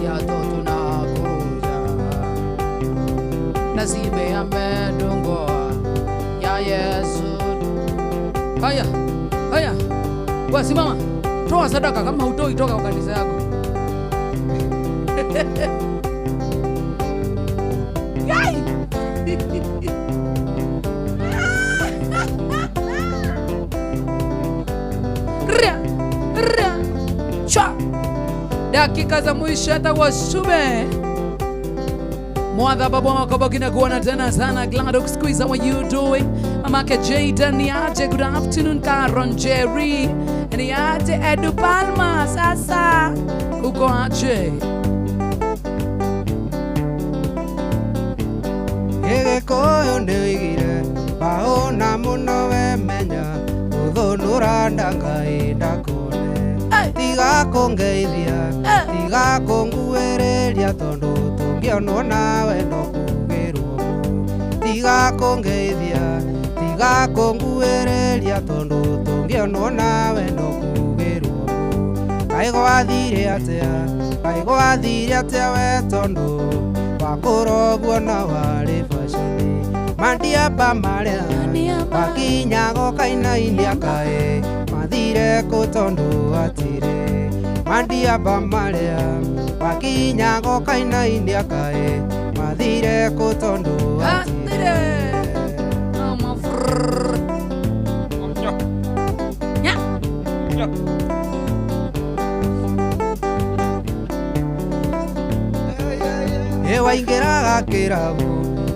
Siato tunakuja Nasibe amedungwa ya Yesu. Haya. Haya. Wewe simama. Toa sadaka kama hutoi toka kwa kanisa yako. Yai! Ria, ria, cha. Dakika za mwisho hata wasube. Mwadha babu wa Makoboki na kuona tena sana. Glad squeeze, how are you doing? Mamake Jaden niaje, good afternoon. Karon Jerry niaje, Edu Palma sasa uko aje? Gĩgĩkũyũ nĩoigire baũna mũno wemenya ũthũnũra Ngai ndakone tiga kũngeithia tiga kũnguĩrĩria tondũ tũngĩonwo nawe no kugĩrwo tiga kũngeithia tiga kũnguĩrĩria tondũ tũngĩonwo nawe no kugĩrwo kaĩ gwathire atĩa kaĩ gwathire atĩa we tondũ wakũrogwo na warĩ baconi mandiamba marĩa makinyago kainainia kaĩ mathire kũ tondũ hatirĩ mandiamba marĩa makinyago kainainia kaĩ mathire kũ tondũ hatirĩ. Waingĩraga kĩrabu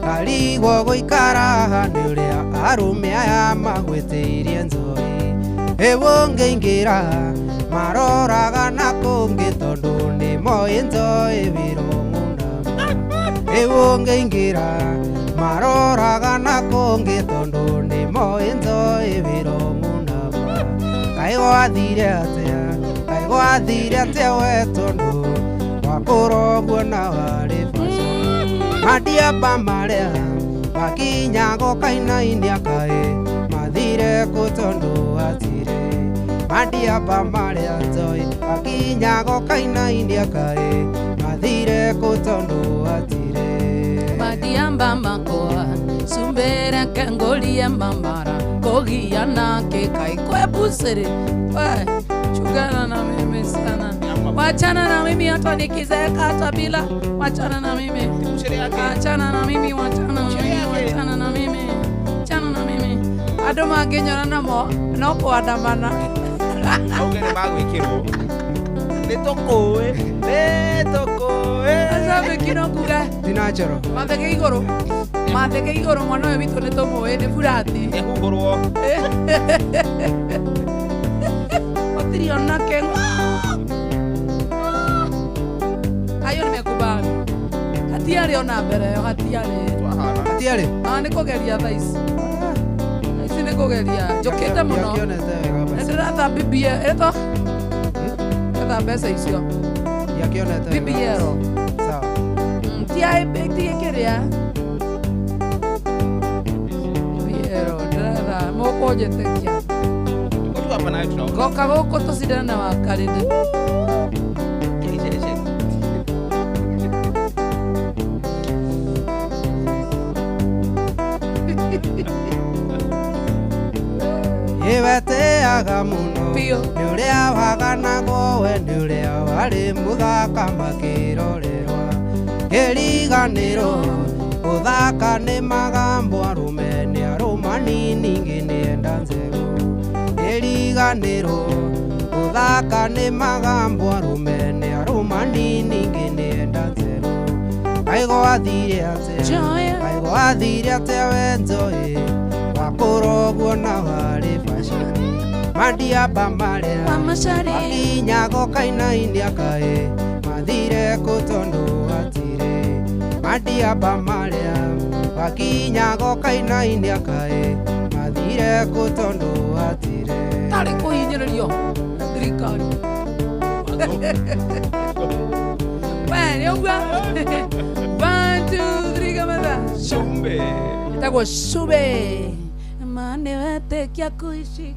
karigwo gũikara haha nĩ ũrĩa arũme aya magwĩtĩirie njohi ĩwũngĩingĩra maroraga na kũngĩ tondũ nĩ moĩ njohi wĩrong'ũnama ĩwũngĩingĩra maroraga na kũngĩ tondũ nĩ moĩ njohi wĩrong'ũnama kaĩ gwathire atĩa kaĩ gwathire atĩa we tondũ wakũrogwo na warĩ mandiamba marĩa makinyago kainainia kaĩ mathire kũ tondũ hatirĩ mandiamba marĩa njohi makinyago kainainia kaĩ mathire kũ tondũ hatirĩ mandiamba makwa sumbera kangolia mamara kogia nake kai kwebusere we chugana na mimi sana. Wachana na mimi hata nikizeeka hata bila. Wachana na mimi. Wachana na mimi, wachana na mimi, wachana na mimi. Wachana na mimi. Andũ mangĩnyona namo no kũandamana. Auge nĩ magwĩkĩrwo. Nĩ tũkũĩ, nĩ tũkũĩ. Aca no kuga. Ti natural. Matheke igũrũ. Matheke igũrũ mwana ũyũ witũ nĩ tũmũĩ nĩ burati. Nĩhuhũrwo. Gũtirĩ onake. Ayo nimekubali. Hatiarĩ ona mbere ĩyo hatiarĩ. Hatiarĩ? Ah, nĩ kũgeria thaa ici. Thaa ici nĩ kũgeria. Njũkĩte mũno. Nĩ ndĩratha BBL. Ĩtwo? Etha mbeca icio. Ndiakĩonete wega. BBL. Sawa. Ti ti kĩrĩa. BBL ndĩretha mũkũnjĩtĩkia. Ngoka gũkũ tũcindane na wakarĩndĩ. Ĩweteaga mũno nĩ ũrĩa waganagwo we nĩ ũrĩa warĩ mũthaka makĩrorerwa kĩriganĩro gũthaka nĩ magambo arũme nĩ arũmani ningĩ nĩ enda njerũ kĩriganĩro gũthaka nĩ magambo arũme nĩ arũmani ningĩ nĩ enda njerũ kaĩ gwathire atĩa kaĩ gwathire atĩa we njohi wakũrogwo na warĩ baconi mandiamba marĩa makinyago kainainia kaĩ mathire kũ tondũ hatirĩ mandiamba marĩa makinyago kainainia kaĩ mathire kũ tondũ hatirĩ. Tarĩ kũhinyĩrĩrio nĩ thirikari. We nĩ ũguo. 1 2 3 kamatha. Shumbe. Ĩtagwo Shube. Mane wetĩkia kuishi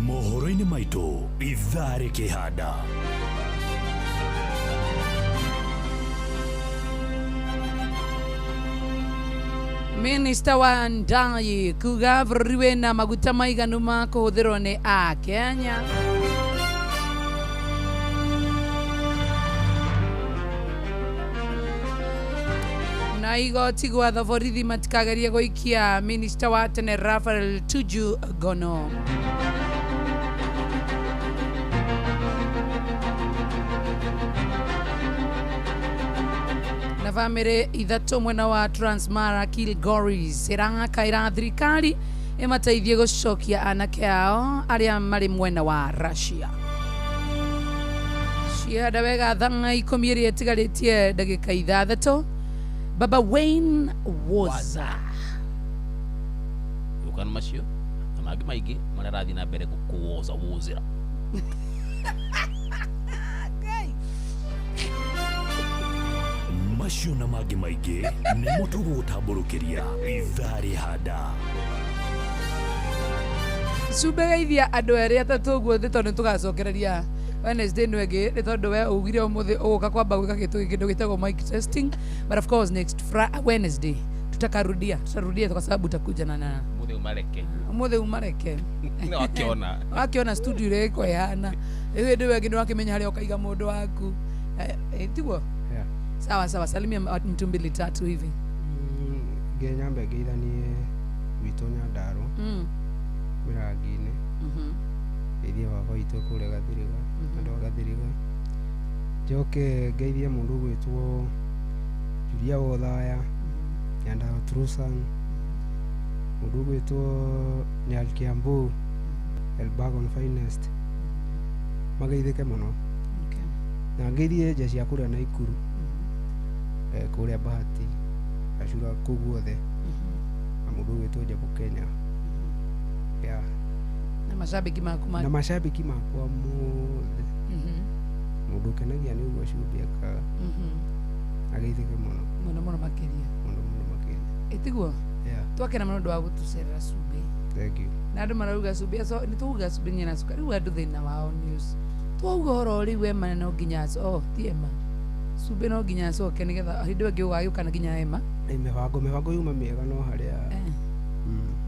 mohoro-inĩ maitũ ithaa rĩkĩhanda. Minista wa Ndai kuga bũrũri wĩna maguta maiganu ma kũhũthĩrwo nĩ Akenya. Na igoti gwatha borithi matikagerie gũikia minista wa tene Raphael Tuju Gono. Na Bamĩrĩ ithatũ mwena wa Transmara Kilgoris ĩrakaĩra thirikari ĩmateithie gũcokia anake ao arĩa marĩ mwena wa Russia. Ciehanda wega thaa 10 ĩrĩa ĩtigarĩtie ndagĩka 6. Baba Wayne Woza. Yũkano macio na mangĩ maingĩ marĩa arathiĩ na mbere kũwoza wozera. Macio na mangĩ maingĩ nĩmo tũgũgũtambũrũkĩria ithaa rĩhanda. Cumbe geithia andũ erĩ atatũ ũguo thĩ tondũ nĩtũgacokereria Wednesday ĩno ĩngĩ nĩ tondũ we ugire ũmũthĩ ũgũka kwamba gwĩka kĩndũ gĩtagwo mic testing, but of course next Wednesday tutakarudia, tutarudia kwa sababu utakuja na Mũthĩ umareke. Ũmũthĩ umareke. Na wakiona. Wakiona studio ĩrĩa ĩko ĩhana rĩu hĩndĩ ĩyo ĩngĩ nĩwakĩmenya harĩa ũkaiga mũndũ waku. Tiguo? Yeah. Sawa sawa, salimia mtu mbili tatu hivi. Ngenyambe ngeithanie gwitũ Nyandarũa, Mĩrangi-inĩ, ngeithie baba witũ kũrĩa Gathiriga, andũ a Gathiriga. Njoke ngeithie mũndũ ũgwĩtwo Julia Wothaya, Nyandarũa Trusan, mũndũ ũgwĩtwo Nyal Kiambu, Elbagon Finest, mageithĩke mũno. Na ngeithie nja cia kũrĩa Naikuru, kũrĩa Bahati, Gacura kũu guothe, na mũndũ ũgwĩtwo Jabu Kenya. Yeah. Na mashabiki maku na mashabiki makwa mothe. Mũndũ ũkenagia nĩ ũguo Cumbĩ ekaga. Ageithĩke mũno. Mũno mũno makĩria. Mũno mũno makĩria. Ĩtiguo? Yeah. Twakena mũno ũndũ wa gũtũcerera Cumbĩ. Thank you. Na andũ marauga Cumbĩ so nĩ tũuga Cumbĩ nyina cukari rĩu andũ thĩna wao news. Twauga ũhoro rĩu Ema no nginya oh ti Ema. Cumbĩ no nginya acoke nĩgetha hĩndĩ ĩyo ĩngĩ ũgagĩũka na nginya Ema. Mĩbango yuma mĩega no harĩa.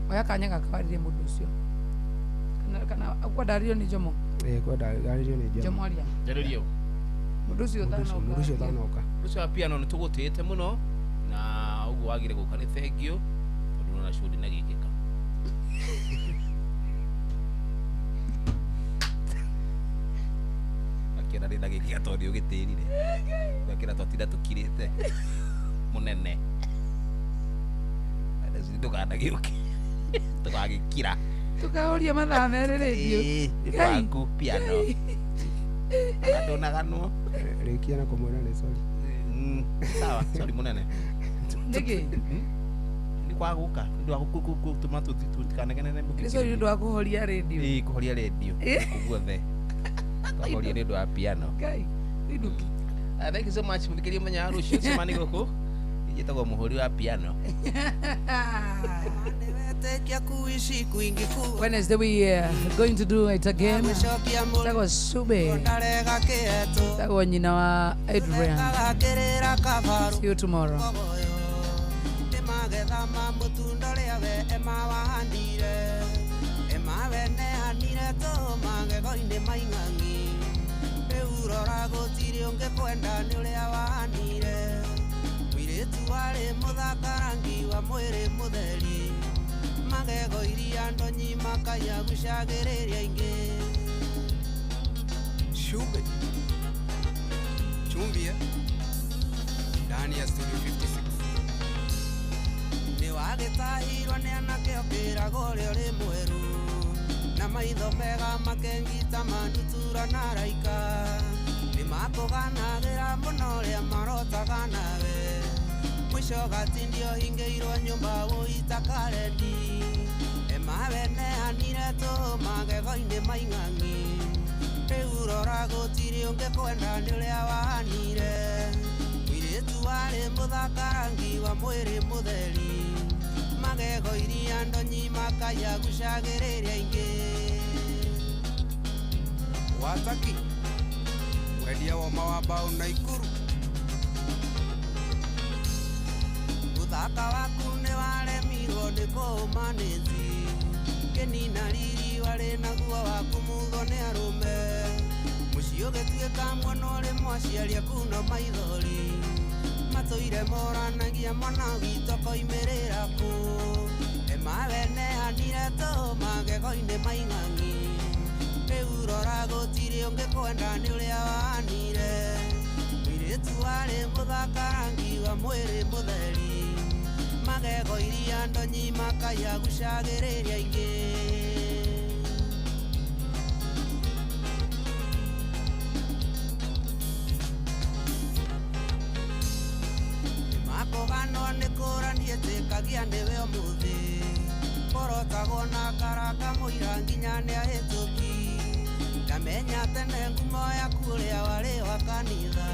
Oya kanya gaka warĩrie mũndũ ũcio. Kana kwendarĩrio nĩ Jomo. Kwendarĩrio nĩ Jomo. Jomo aria. Njarĩrio. Mũndũ ũcio ũtanoka. Mũndũ ũcio ũtanoka. Mũndũ ũcio wa piano nĩ tũgũtĩĩte mũno na ũguo wagire gũka nĩ thengiũ tondũ nona show ndĩnagĩkĩka. Akĩra ndĩnagĩkĩka tondũ nĩ ũgĩtĩrire. Akĩra twatinda tũkirĩte mũnene. Ndũkanagĩũke. Tũgagĩkira. Tukahoria mathaa merĩ rĩndiũ. Nĩ waku piano. Ndũnaganwo. Rĩkia na kũmwĩra nĩ sorry. Sawa, sorry mũnene. Nĩkĩ? Nĩ kwaga gũka nĩ ũndũ wa gũtũma tũtikanagenere. Nĩ sorry nĩ ũndũ wa kũhoria rĩndiũ. Ĩĩ kũhoria rĩndiũ gũkũ guothe. Twahoria nĩ ũndũ wa piano. Ngai, rinduki. Thank you so much mũthikĩrĩria mũthenya wa rũciũ cemani gũkũ. Njĩtagwo mũhũri wa piano. Wednesday we are going to do it again. Tagwo Sube. Tagwo nyina wa Adrian. See you tomorrow. Mũthaka rangi wa mwĩrĩ mũtheri magego iria ndonyi makaya gucagĩrĩria ingĩ. Shube Chumbia ndani ya studio 56. Nĩ wagĩtahirwo nĩ anake ũkĩragwo ũrĩa ũrĩ mwerũ na maitho mega makengita mandutura na raika nĩ makũganagĩra mũno ũrĩa marotaga nawe mũico gatindio hingĩirwo nyũmba wũita karendi ema weneanire tũhũ magego-inĩ maing'ang'i rĩu rora gũtirĩ ũngĩ kwenda nĩ ũrĩa wahanire mũirĩtu warĩ mũthaka rangi wa mwĩrĩ mũtheri magego iria ndonyi makaya gucagĩrĩria ingĩ. Wataki mwendia woma wa bao Naikuru. Ũthaka waku nĩ waremirwo nĩ kũũmanĩti kĩnina riri warĩ naguo wakumuthwo nĩ arũme mũciĩ ũgĩtuĩka mwena ũrĩ mwaciari aku no maithori matũire moranagia mwana witũ akoimĩrĩra kũ ema weneanire tũhũ magego-inĩ maing'ang'i rĩu rora gũtirĩ ũngĩ kwenda nĩ ũrĩa wahanire. Mũirĩtu warĩ mũthaka rangi wa mwĩrĩ mũtheri, magego iria ndonyi makaya gucagĩrĩria aingĩ. Makũganwo nĩ kũranie tĩkagia nĩwe ũmũthĩ, kũrotagwo na karaka mũira nginya nĩahĩtũki. Ndamenya tene ngumo yaku ũrĩa warĩ wa kanitha,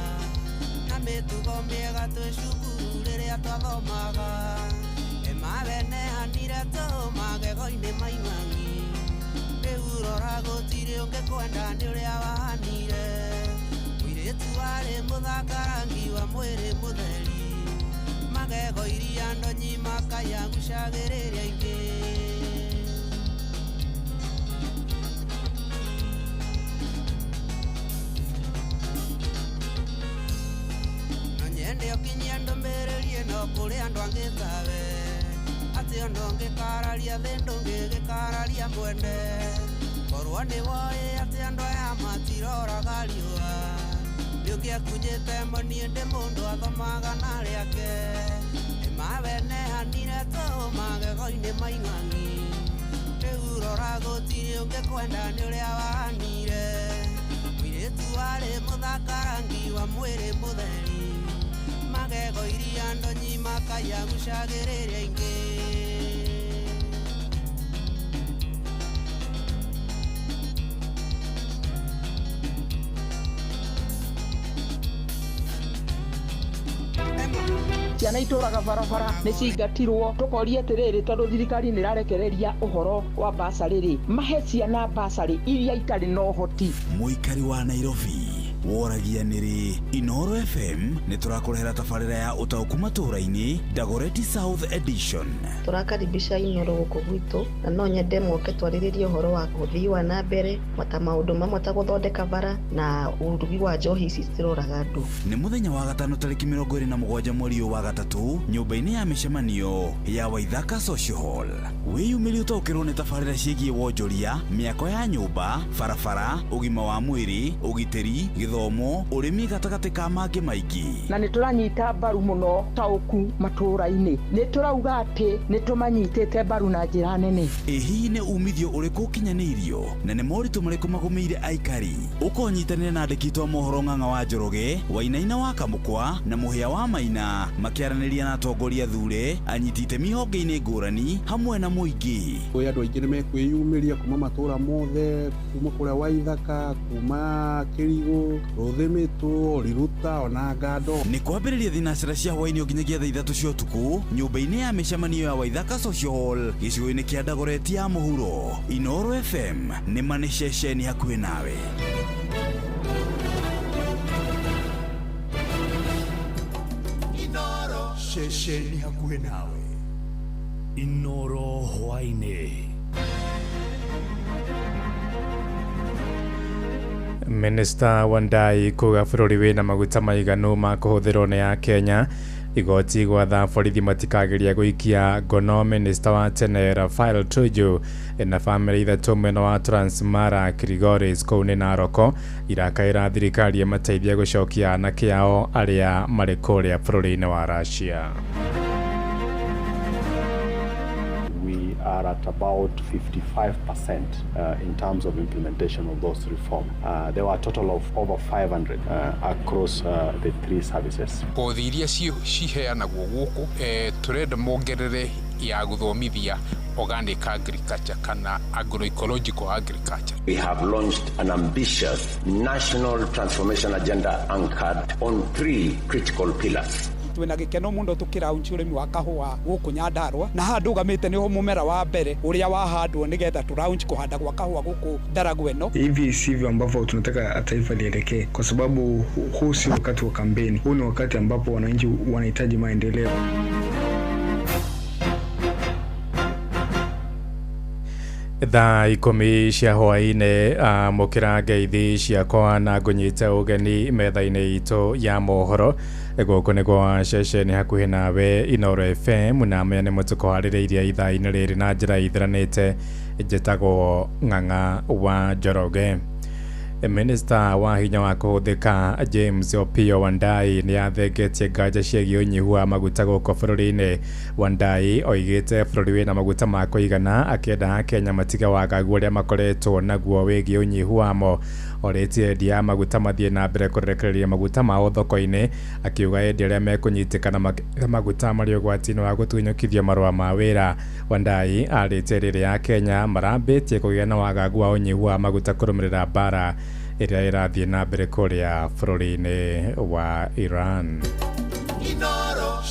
na mĩtugo mĩega twĩ cukuru rĩrĩa twathomaga. Ĩmaweneanire tũhũ magego-inĩ maing'ang'i, rĩu rora gũtirĩ ũngĩkwenda nĩ ũrĩa wahanire. Mũirĩtu warĩ mũthaka rangi wa mwĩrĩ mũtheri, magego iria ndonyi makaya gucagĩrĩria aingĩ. No nyende ũkinyie ndũmĩrĩri ĩno kũrĩ andũ angĩ tawe, atĩ ona ũngĩkararia thĩ ndũngĩgĩkararia mwene. Korwo nĩ woĩ atĩ andũ aya matiroraga riũa, nĩũngĩakunyĩte mo niĩ ndĩ mũndũ athomaga na rĩake. Ĩmaweneanire tũhũ magego-inĩ maing'ang'i, rĩu rora gũtirĩ ũngĩkwenda nĩ ũrĩa wahanire. Mũirĩtu warĩ mũthaka rangi wa mwĩrĩ mũtheri, magego iria ndonyi makaya gucagĩrĩria aingĩ. Ciana itũraga barabara nĩ cingatirwo, tũkoria atĩrĩrĩ, tondũ thirikari nĩ ĩrarekereria ũhoro wa basarĩ rĩ, mahe ciana basarĩ iria itarĩ na ũhoti. Mũikari wa Nairobi woragia nĩrĩ Inooro FM nĩ tũrakũrehera tabarĩra ya ũtaũku matũũra-inĩ Dagoretti South Edition. Tũrakaribisha Inooro gũkũ gwitũ, na no nyende moke twarĩrĩrie ũhoro wa ũthii wa na mbere ta maũndũ mamwe ta gũthondeka bara na ũrugi wa njohi ici citiroraga andũ. Nĩ mũthenya wa gatano tarĩki 27 mweri ũyũ wa gatatũ nyũmba-inĩ ya mĩcemanio ya Waithaka Social Hall. Wĩyumĩrie ũtaũkĩrwo nĩ tabarĩra ciĩgiĩ wonjoria, mĩako ya nyũmba, barabara, ũgima wa mwĩrĩ, ũgitĩri, gĩthomo, ũrĩmi gatagatĩ ka mangĩ maingĩ. Na nĩ tũranyita mbaru mũno taũku matũũra-inĩ, nĩ tũrauga atĩ nĩ tũmanyitĩte mbaru na njĩra nene. Ĩ hihi nĩ umithio ũrĩkũ ũkinyanĩirio na nĩ moritũ marĩkũ magũmĩire aikari? Ũkonyitanĩra na andĩki a mohoro Ng'ang'a wa Njoroge, Wainaina wa Kamũkwa na Mũhĩa wa Maina makĩaranĩria na atongoria thure, anyiti itemi honge-inĩ ngũrani hamwe na mũingĩ. Kwĩ andũ aingĩ nĩmekwĩyumĩria kuma matũũra mothe, kuma kũrĩa Waithaka, kuma Kĩrigũ, Rũthĩmĩtũ, Riruta ona Ngando. Nĩ kwambĩrĩria thinacara cia hwaĩ-inĩ nginyagia thaa 3 cia ũtukũ nyũmba-inĩ ya mĩcemanio ya Waithaka Social Hall gĩcigo-inĩ kĩa Dagoretti ya mũhuro. Inooro FM nĩ ma nĩ ceceni hakuhĩ nawe. Inooro ceceni hakuhĩ nawe. Inooro hwaĩ-inĩ. Minista Wandai kuga bũrũri wĩna maguta maiganu ma kũhũthĩrwo nĩ a Kenya. Igoti gwatha borithi matikageria gũikia ngono minista wa tene Rafael Tuju na bamĩrĩ ithatũ mwena wa Transmara Kilgoris kũu nĩ Naroko irakaĩra thirikari ĩmateithie gũcokia anake ao arĩa marĩ kũrĩa bũrũri-inĩ wa Russia. We are at about 55% in terms of implementation of those reforms. There were a total of over 500 across the three services. Kothi iria ciheanagwo gũkũ tũrenda mongerere ya gũthomithia organic agriculture kana agroecological agriculture. We have launched an ambitious national transformation agenda anchored on three critical pillars. Twina gikeno muno tukiraunchi urimi wa kahua guku Nyandarua na haha ndugamite niho mumera wa mbere uria wahandwo nigetha turaunchi kuhanda gwa kahua guku Ndaragwa ino. Hivi sivyo ambavyo tunataka taifa lielekee, kwa sababu huu si wakati wa kampeni, huu ni wakati ambapo wananchi wanahitaji maendeleo. Thaa 10 cia hwaĩ-inĩ amũkĩra ngeithi ciakwa na ngũnyite ũgeni metha-inĩ itũ ya mohoro. Gũkũ nĩ kwa ceceni hakuhĩ nawe Inooro FM, na maya nĩmo tũkũharĩrĩirie ithaa-inĩ rĩrĩ na njĩra ithiranĩte. Njĩtagwo Ng'ang'a wa Njoroge. Minista wa hinya wa kũhũthĩka James Opiyo Wandayi nĩ athengetie nganja ciĩgiĩ ũnyihu wa maguta gũkũ bũrũri-inĩ. Wandayi oigĩte bũrũri wĩna maguta ma kũigana, akĩenda Akenya matige wagagu ũrĩa makoretwo naguo wĩgiĩ ũnyihu wamo. Orĩtie endia a maguta mathiĩ na mbere kũrekereria maguta mao thoko-inĩ, akiuga endia arĩa mekũnyitĩkana makĩhitha maguta marĩ ũgwati-inĩ wa gũtunyũkithio marũa ma wĩra. Wandayi arĩtie rĩrĩa Akenya marambĩtie kũgĩa na wagagu wa ũnyihu wa maguta kũrũmĩrĩra mbara ĩrĩa ĩrathiĩ na mbere kũrĩa bũrũri-inĩ wa Iran.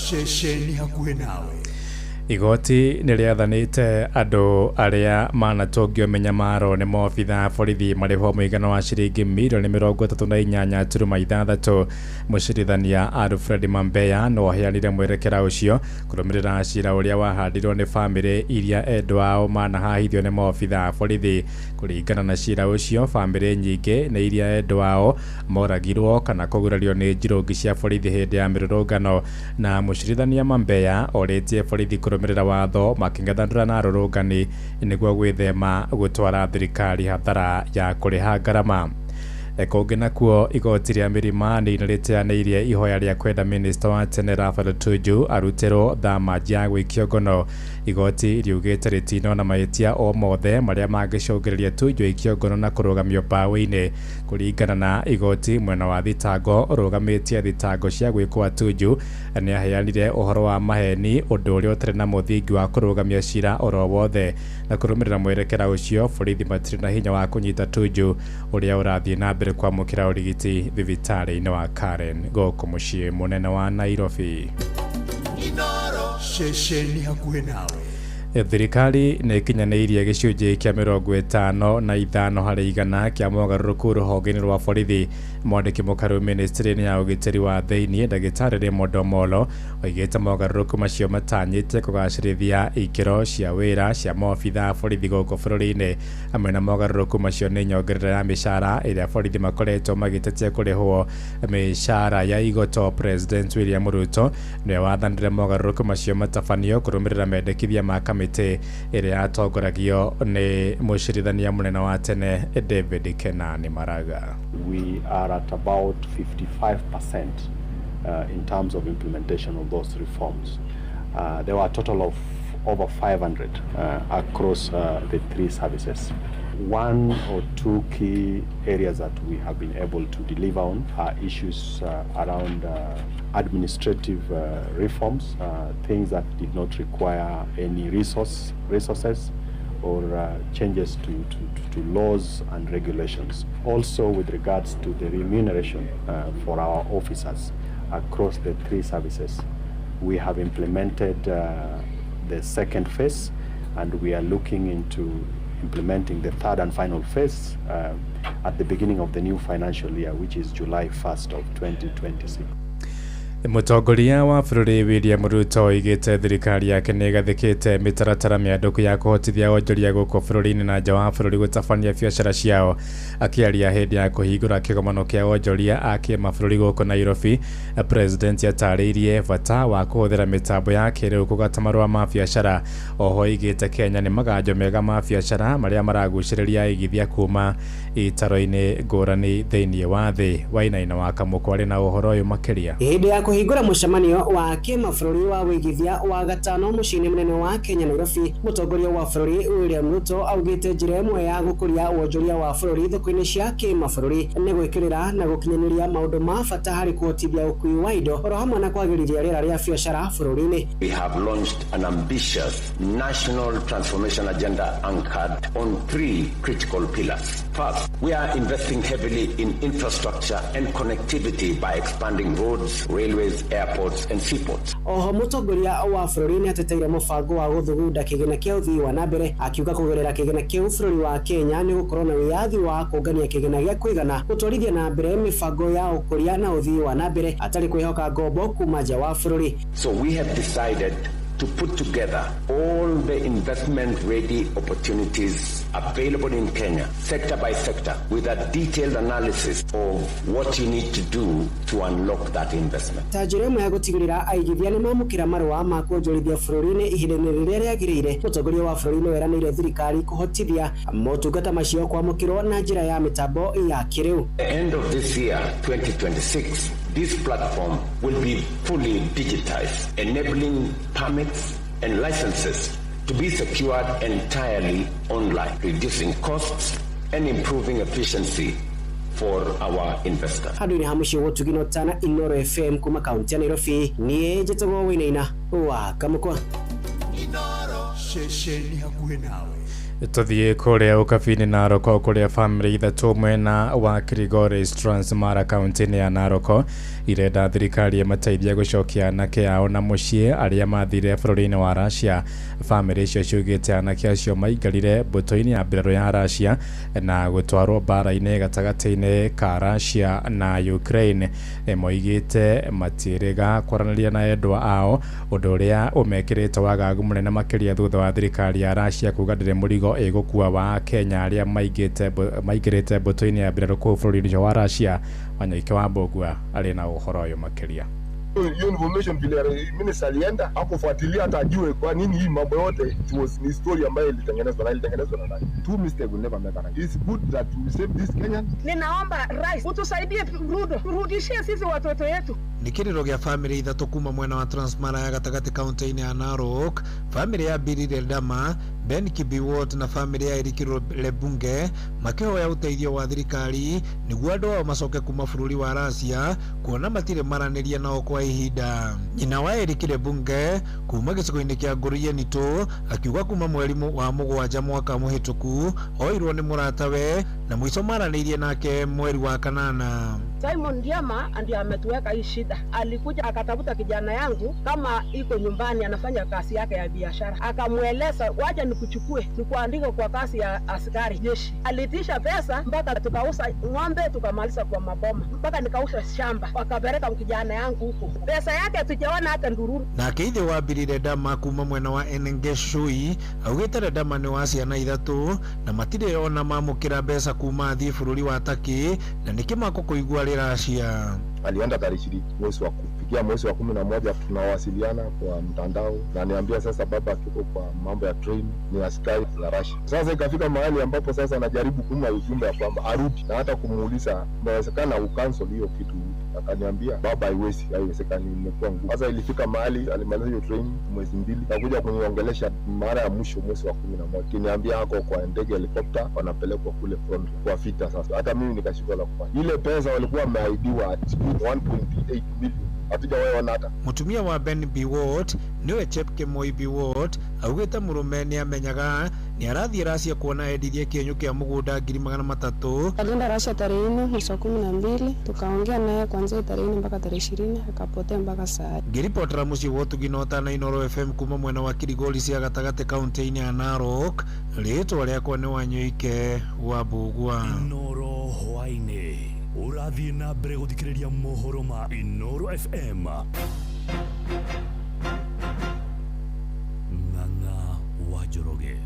Ceceni hakuhĩ nawe. Igoti nĩ rĩathanĩte andũ arĩa manatũngio mĩnyamaro nĩ maobitha a borithi marĩhwo mũigana wa ciringi mirioni 38.6. Mũcirithania Alfred Mambeya no aheanire mwerekera ũcio kũrũmĩrĩra cira ũrĩa wahandirwo nĩ bamĩrĩ iria endwa ao manahahithio nĩ maobitha a borithi. Kũringana na cira ũcio, bamĩrĩ nyingĩ nĩ iria endwa ao moragirwo kana kũgurario nĩ njirũngi cia borithi hĩndĩ ya mĩrũrũngano, na mũcirithania Mambeya orĩtie borithi kũrũmĩrĩra watho makĩng'ethanĩra na arũrũngani nĩguo gwĩthema gũtwara thirikari hathara ya kũrĩha ngarama. Kũngĩ nakuo, igoti rĩa Milimani nĩ rĩteanĩirie ihoya rĩa kwenda minista wa tene Raphael Tuju arutĩrwo thama ya gũikio ngono. Igoti riugĩte rĩtinona mahĩtia o mothe marĩa mangĩcũngĩrĩria Tuju aikio ngono na kũrũgamio mbaũ-inĩ. Kũringana na igoti, mwena wa thitango ũrũgamĩtie thitango cia gwĩkwo Tuju nĩ aheanire ũhoro wa maheni, ũndũ ũrĩa ũtarĩ na mũthingi wa kũrũgamia cira oro wothe. Na kũrũmĩrĩra mwerekera ũcio, borithi matirĩ na hinya wa kũnyita Tuju ũrĩa ũrathiĩ na mbere kwamũkĩra ũrigiti thibitarĩ-inĩ wa Karen gũkũ mũciĩ mũnene wa Nairobi. Ceceni hakuhĩ nawe. Thirikari nĩ ĩkinyanĩirie gĩcunjĩ kĩa 55 harĩ igana kĩa mogarũrũku rũhonge-inĩ rwa borithi. Mwandĩki mũkaru ministry-inĩ ya ũgitĩri wa thĩiniĩ ndagĩtarĩ Raymond Omolo oigĩte mogarũrũku macio matanyĩte kũgacĩrithia ikĩro cia wĩra cia maobitha a borithi gũkũ bũrũri-inĩ. Hamwe na mogarũrũku macio nĩ nyongerera ya mĩcara ĩrĩa borithi makoretwo magĩtetia kũrĩhwo mĩcara ya igoto. President William Ruto nĩwe wathanire mogarũrũku macio matabanio kũrũmĩrĩra mendekithia ma kamĩtĩ ĩrĩa yatongoragio nĩ mũcirithania mũnene wa tene David Kenani Maraga. We are at about 55% in terms of implementation of those reforms. There were a total of over 500 across the three services. One or two key areas that we have been able to deliver on are issues around administrative reforms, things that did not require any resources or changes to laws and regulations. Also with regards to the remuneration for our officers across the three services, we have implemented the second phase, and we are looking into implementing the third and final phase at the beginning of the new financial year, which is July 1st of 2026. Mũtongoria wa bũrũri William Ruto oigĩte thirikari yake nĩ ĩgathĩkĩte mĩtaratara mĩandũku ya kũhotithia wonjoria gũkũ bũrũri-inĩ na nja wa bũrũri gũtabania biacara ciao. Akĩaria hĩndĩ ya kũhingũra kĩgomano kĩa wonjoria a kĩmabũrũri gũkũ Nairobi, President atarĩirie bata wa kũhũthĩra mĩtambo ya kĩrĩu kũgata marũa ma biacara. Oho oigĩte Kenya nĩ maganjo mega ma biacara marĩa maragucĩrĩria aigithia kuma itaro-inĩ ngũrani thĩinĩ wa thĩ. Wainaina wa Kamũkũ arĩ na ũhoro ũyũ makĩria. Hĩndĩ ya kũhingũra mũcemanio wa kĩmabũrũri wa wĩigithia wa gatano mũciĩ-inĩ mũnene wa Kenya Nairobi, mũtongoria wa bũrũri William Ruto augĩte njĩra ĩmwe ya gũkũria wonjoria wa bũrũri thoko-inĩ cia kĩmabũrũri nĩ gwĩkĩrĩra na gũkinyanĩria maũndũ ma bata harĩ kũhotithia ũkui wa indo oro hamwe na kwagĩrithia rĩera rĩa biacara bũrũri-inĩ. We have launched an ambitious national transformation agenda anchored on three critical pillars. First, we are investing heavily in infrastructure and connectivity by expanding roads, railways, airports and seaports. Oho mũtongoria wa bũrũri nĩ ateteire mũbango wa gũthugunda kĩgĩna kĩa ũthii wa na mbere, akiuga kũgerera kĩgĩna kĩu bũrũri wa Kenya nĩ gũkorwo na wĩyathi wa kũngania kĩgĩna gĩa kũigana gũtwarithia na mbere mĩbango ya ũkũria na ũthii wa na mbere atarĩ kwĩhoka ngombo kuma nja wa bũrũri. So we have decided to put together all the investment ready opportunities available in Kenya, sector by sector, with a detailed analysis of what you need to do to unlock that investment. Ta njĩra ĩmwe ya gũtigĩrĩra aigithia nĩ mamũkĩra marũa ma kuonjorithia bũrũri-inĩ ihinda-inĩ rĩrĩa rĩagĩrĩire, mũtongoria wa bũrũri nĩ weranĩire thirikari kũhotithia motungata macio kwamũkĩrwo na njĩra ya mĩtambo ya kĩrĩu. The end of this year, 2026, this platform will be fully digitized, enabling permits and licenses to be secured entirely online, reducing costs and improving efficiency for our investors. Handũ-inĩ ha mũciĩ wa ũtugi na ũtana Inooro FM kuma kaunti ya Nairobi, niĩ njĩtagwo Wainaina wa Kamũkwa. Ceceni hakuhĩ nawe. Tuthiĩ kũrĩa ũkabi-inĩ Naroko kũrĩa bamĩrĩ ithatũ mwena wa Kilgoris Transmara kaunti-inĩ ya Naroko irenda thirikari ĩmateithie gũcokia anake ao na mũciĩ arĩa mathire bũrũri-inĩ wa Russia. Bamĩrĩ icio ciugĩte anake acio maikarire mbũtũ-inĩ ya mbirarũ ya Russia na gũtwarwo mbara-inĩ gatagatĩ-inĩ ka Russia na Ukraine. Moigĩte matiĩrĩga kwaranĩria na endwa ao, ũndũ ũrĩa ũmekĩrĩte wagagu mũnene makĩria thutha wa thirikari ya Russia kuga ndĩrĩ mũrigo ĩgũkua wa Kenya arĩa maingĩrĩte mbũtũ-inĩ ya mbirarũ kũu bũrũri-inĩ ũcio wa Russia. Wanyoike wa Mbũgua arĩ na ũhoro ũyũ makĩria. Hiyo information vile minister alienda hakufuatilia hata ajue kwa nini hii mambo yote. It was ni story ambayo ilitengenezwa na ilitengenezwa na nani. Two mistake will never make a right. It's good that we save this Kenyan. Ninaomba rais utusaidie, Ruto, turudishie sisi watoto wetu. Nĩ kĩrĩro gĩa bamĩrĩ ithatũ kuma mwena wa Transmara ya gatagatĩ kaunti-inĩ ya Narok, bamĩrĩ ya Billy Ledama, Ben Kibiwot na bamĩrĩ ya Eric Lebunge makĩhoya ũteithio wa thirikari nĩguo andũ ao macoke kuma bũrũri wa Russia kuona matirĩ maranĩria nao kwa ihinda. Nyina wa Eric Lebunge kuma gĩcigo-inĩ kĩa Ngũrienitũ akiuga kuma mweri wa 7 mwaka mũhĩtũku oirwo nĩ mũratawe na mũico maranĩirie nake mweri wa 8. Simon Ndiama ndiye ametuweka hii shida. Alikuja akatafuta kijana yangu kama iko nyumbani anafanya kazi yake ya biashara, akamweleza waje nikuchukue nikuandike kwa kazi ya askari jeshi. Alitisha pesa mpaka tukauza ng'ombe tukamaliza kwa maboma, mpaka nikauza shamba, wakapeleka kijana yangu huko. Pesa yake hatujaona hata ndururu. Nake ithe wa Billy Ledama kuma mwena wa Enengeshui augĩte Ledama nĩ wa ciana ithatũ na matirĩ ona mamũkĩra mbeca kuma athiĩ bũrũri wa Turkey na nĩ kĩmako kũigua rĩ Russia. Alienda tarehe 20 mwezi wa kufikia mwezi wa 11 tunawasiliana kwa mtandao na niambia sasa baba tuko kwa mambo ya train ni askari la Russia. Sasa ikafika mahali ambapo sasa najaribu kumpa ujumbe ya kwamba arudi na hata kumuuliza inawezekana ucancel hiyo kitu. Akaniambia baba haiwezi, haiwezekani, imekuwa ngumu. Sasa ilifika mahali alimaliza hiyo training mwezi 2 nakuja kuniongelesha mara ya mwisho mwezi wa 11, kiniambia hako kwa ndege helicopter wanapelekwa kule front kwa vita. Sasa hata mimi nikashindwa la kufanya. Ile pesa walikuwa wameahidiwa 1.8 million hatujawahi ona hata. Mutumia wa Ben Biwott niwe Chepkemoi Biwott augĩte mũrũme nĩ amenyaga nĩ arathiĩ Russia kuona endirie kĩenyũ kĩa mũgũnda 300,000. Alienda Russia tarehe 4 mwezi wa 12, tukaongea naye kuanzia tarehe 4 mpaka tarehe 20, akapotea mpaka saa. Ngĩribotera mũciĩ wa ũtugi na ũtana Inooro FM kuma mwena wa Kilgoris cia gatagatĩ kaunti-inĩ ya Narok, rĩtwa rĩakwa nĩ Wanyoike wa Mbũgua. Inooro hwaĩ-inĩ ũrathiĩ na mbere gũthikĩrĩria mohoro ma Inooro FM. Ng'ang'a wa Njoroge.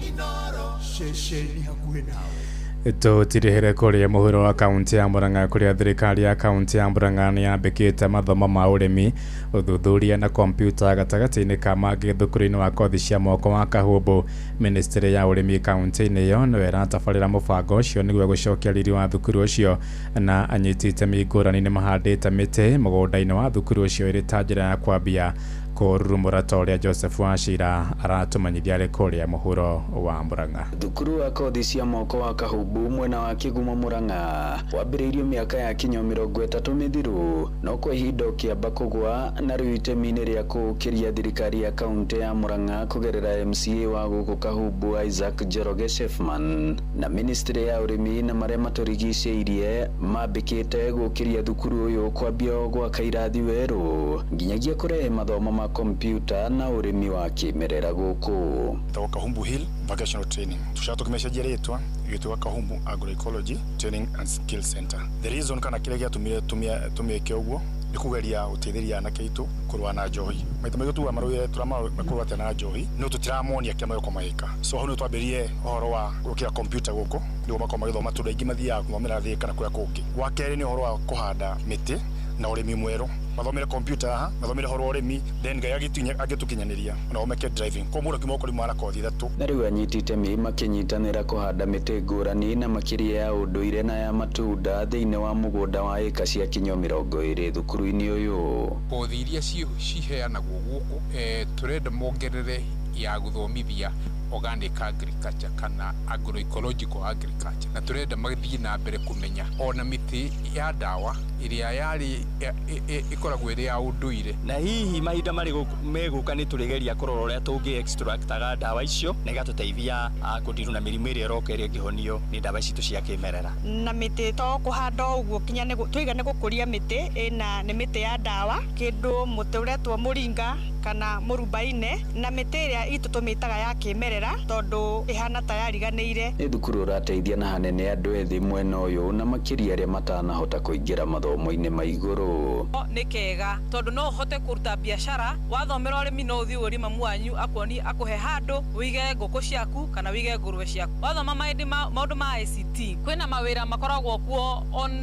Inooro ceceni hakuhĩ nawe. Tũtirĩhĩre kũrĩa mũhuro wa kaunti ya Murang'a kũrĩa thirikari ya kaunti ya Murang'a nĩ yambĩkĩte mathomo ma ũrĩmi, ũthuthuria na kompiuta gatagatĩ-inĩ ka mangĩ thukuru-inĩ wa kothi cia moko wa Kahũmbũ. Ministry ya ũrĩmi kaunti-inĩ ĩyo nĩyo ĩratabarĩra mũbango ũcio nĩguo gũcokia riri wa thukuru ũcio, na anyiti itemi ngũrani nĩ mahandĩte mĩtĩ mũgũnda-inĩ wa thukuru ũcio ĩrĩ ta njĩra ya kwambia kũrurumũra ta ũrĩa Joseph Wachira aratũmenyithia arĩ kũrĩa mũhuro wa Murang'a. Thukuru wa kothi cia moko wa Kahũmbũ mwena wa Kĩgumo Murang'a wambĩrĩirio mĩaka ya kinyo 30 mĩthiru, no kwa ihinda ũkĩamba kũgwa na rĩu itemi-inĩ rĩa kũũkĩria thirikari ya kaunti ya Murang'a kũgerera MCA wa gũkũ Kahũmbũ Isaac Njoroge Shefman na ministry ya ũrĩmi na marĩa matũrigicĩirie mambĩkĩte gũkĩria thukuru ũyũ kwambia gwaka irathi werũ nginyagia kũrehe mathomo ma kompyuta na ũrĩmi wa kĩmerera gũkũ. Kahumbu Hill Vocational Training tusha tumeshaje rĩtwa gĩtwa Kahumbu Agroecology Training and Skill Center. The reason kana kile gĩatumire tumĩke ũguo Nĩ kũgeria gũteithĩria anake aitũ kũrũa na njohi. Maita maingĩ tuga marũire tũramarũa atĩa na njohi, no tũtiramonia kĩrĩa magĩkorwo magĩka. So hau nĩ twambĩrĩrie ũhoro wa gwĩkĩra kompiuta gũkũ nĩguo makorwo magĩthoma tondũ aingĩ mathiaga gũthomera Thĩka kana kũrĩa kũngĩ. Wa kerĩ nĩ ũhoro wa kũhanda mĩtĩ na ũrĩmi mwerũ. Mathomere kompiuta haha, mathomere ũhoro wa ũrĩmi, then Ngai agĩtũkinyanĩria ona meke driving. Koguo mũndũ akiuma gũkũ na kothi ithatũ. Na rĩu anyiti itemi makĩnyitanĩra kũhanda mĩtĩ ngũrani na makĩria ya ũndũire na ya matunda thĩinĩ wa mũgũnda wa ĩka cia kinyo 20 thukuru-inĩ ũyũ. Kothi iria ciheanagwo gũkũ, tũrenda mongerere ya gũthomithia organic agriculture kana agroecological agriculture, na tũrenda mathiĩ na mbere kũmenya ona mĩtĩ ya ndawa ĩrĩa yarĩ ĩkoragwo ĩrĩ ya ũndũire. Na hihi mahinda marĩ megũka nĩ tũrĩgeria kũrora ũrĩa tũngĩ extractaga ndawa icio na igatũteithia kũndirũ na mĩrimũ ĩrĩa ĩroka ĩrĩa ĩngĩhonio nĩ ndawa ici cia kĩmerera. Na mĩtĩ to kũhanda ũguo kinya tuiga nĩ gũkũria mĩtĩ ĩna nĩ mĩtĩ ya ndawa, kĩndũ mũtĩ ũretwo mũringa kana mũrubaine, na mĩtĩ ĩrĩa itũ tũmĩtaga ya kĩmerera tondũ ĩhana ta yariganĩire. Nĩ thukuru ũrateithia na hanene andũ ethĩ mwena ũyũ na makĩria arĩa matanahota kũingĩra mathomo-inĩ ma igũrũ. Nĩ kega tondũ no ũhote kũruta biacara, wathomera ũrĩmi no ũthiĩ ũrie mamu wanyu akuonie akũhe handũ ũige ngũkũ ciaku kana ũige ngũrwe ciaku. Wathoma maũndũ ma ICT kwĩna mawĩra makoragwo kuo on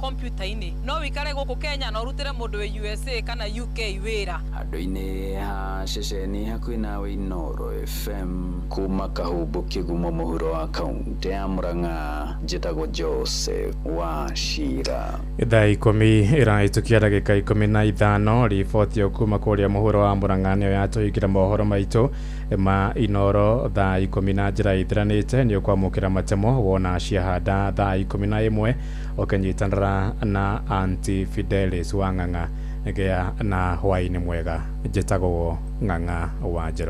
kompiuta-inĩ, no wĩikare gũkũ Kenya na ũrutĩre mũndũ wĩ USA kana UK wĩra. Handũ-inĩ ha ceceni hakuhĩ nawe Inooro FM kuma Kahumbu Kĩgumo mũhuro wa kaunti ya Murang'a, njĩtagwo Joseph Wachira. Thaa 10 ĩrahĩtũkia ndagĩka 15. Riboti ĩyo kuma kũrĩa mũhuro wa Murang'a nĩyo yatũhingĩra mohoro maitũ ma Inooro thaa 10 na njĩra ĩthiranĩte. Nĩ ũkwamũkĩra matemo wona ciahanda thaa 11 ũkĩnyitanĩra na Aunty Fidelis wa Ng'ang'a. Gĩa na hwaĩ-inĩ mwega. Njĩtagwo Ng'ang'a wa Njero.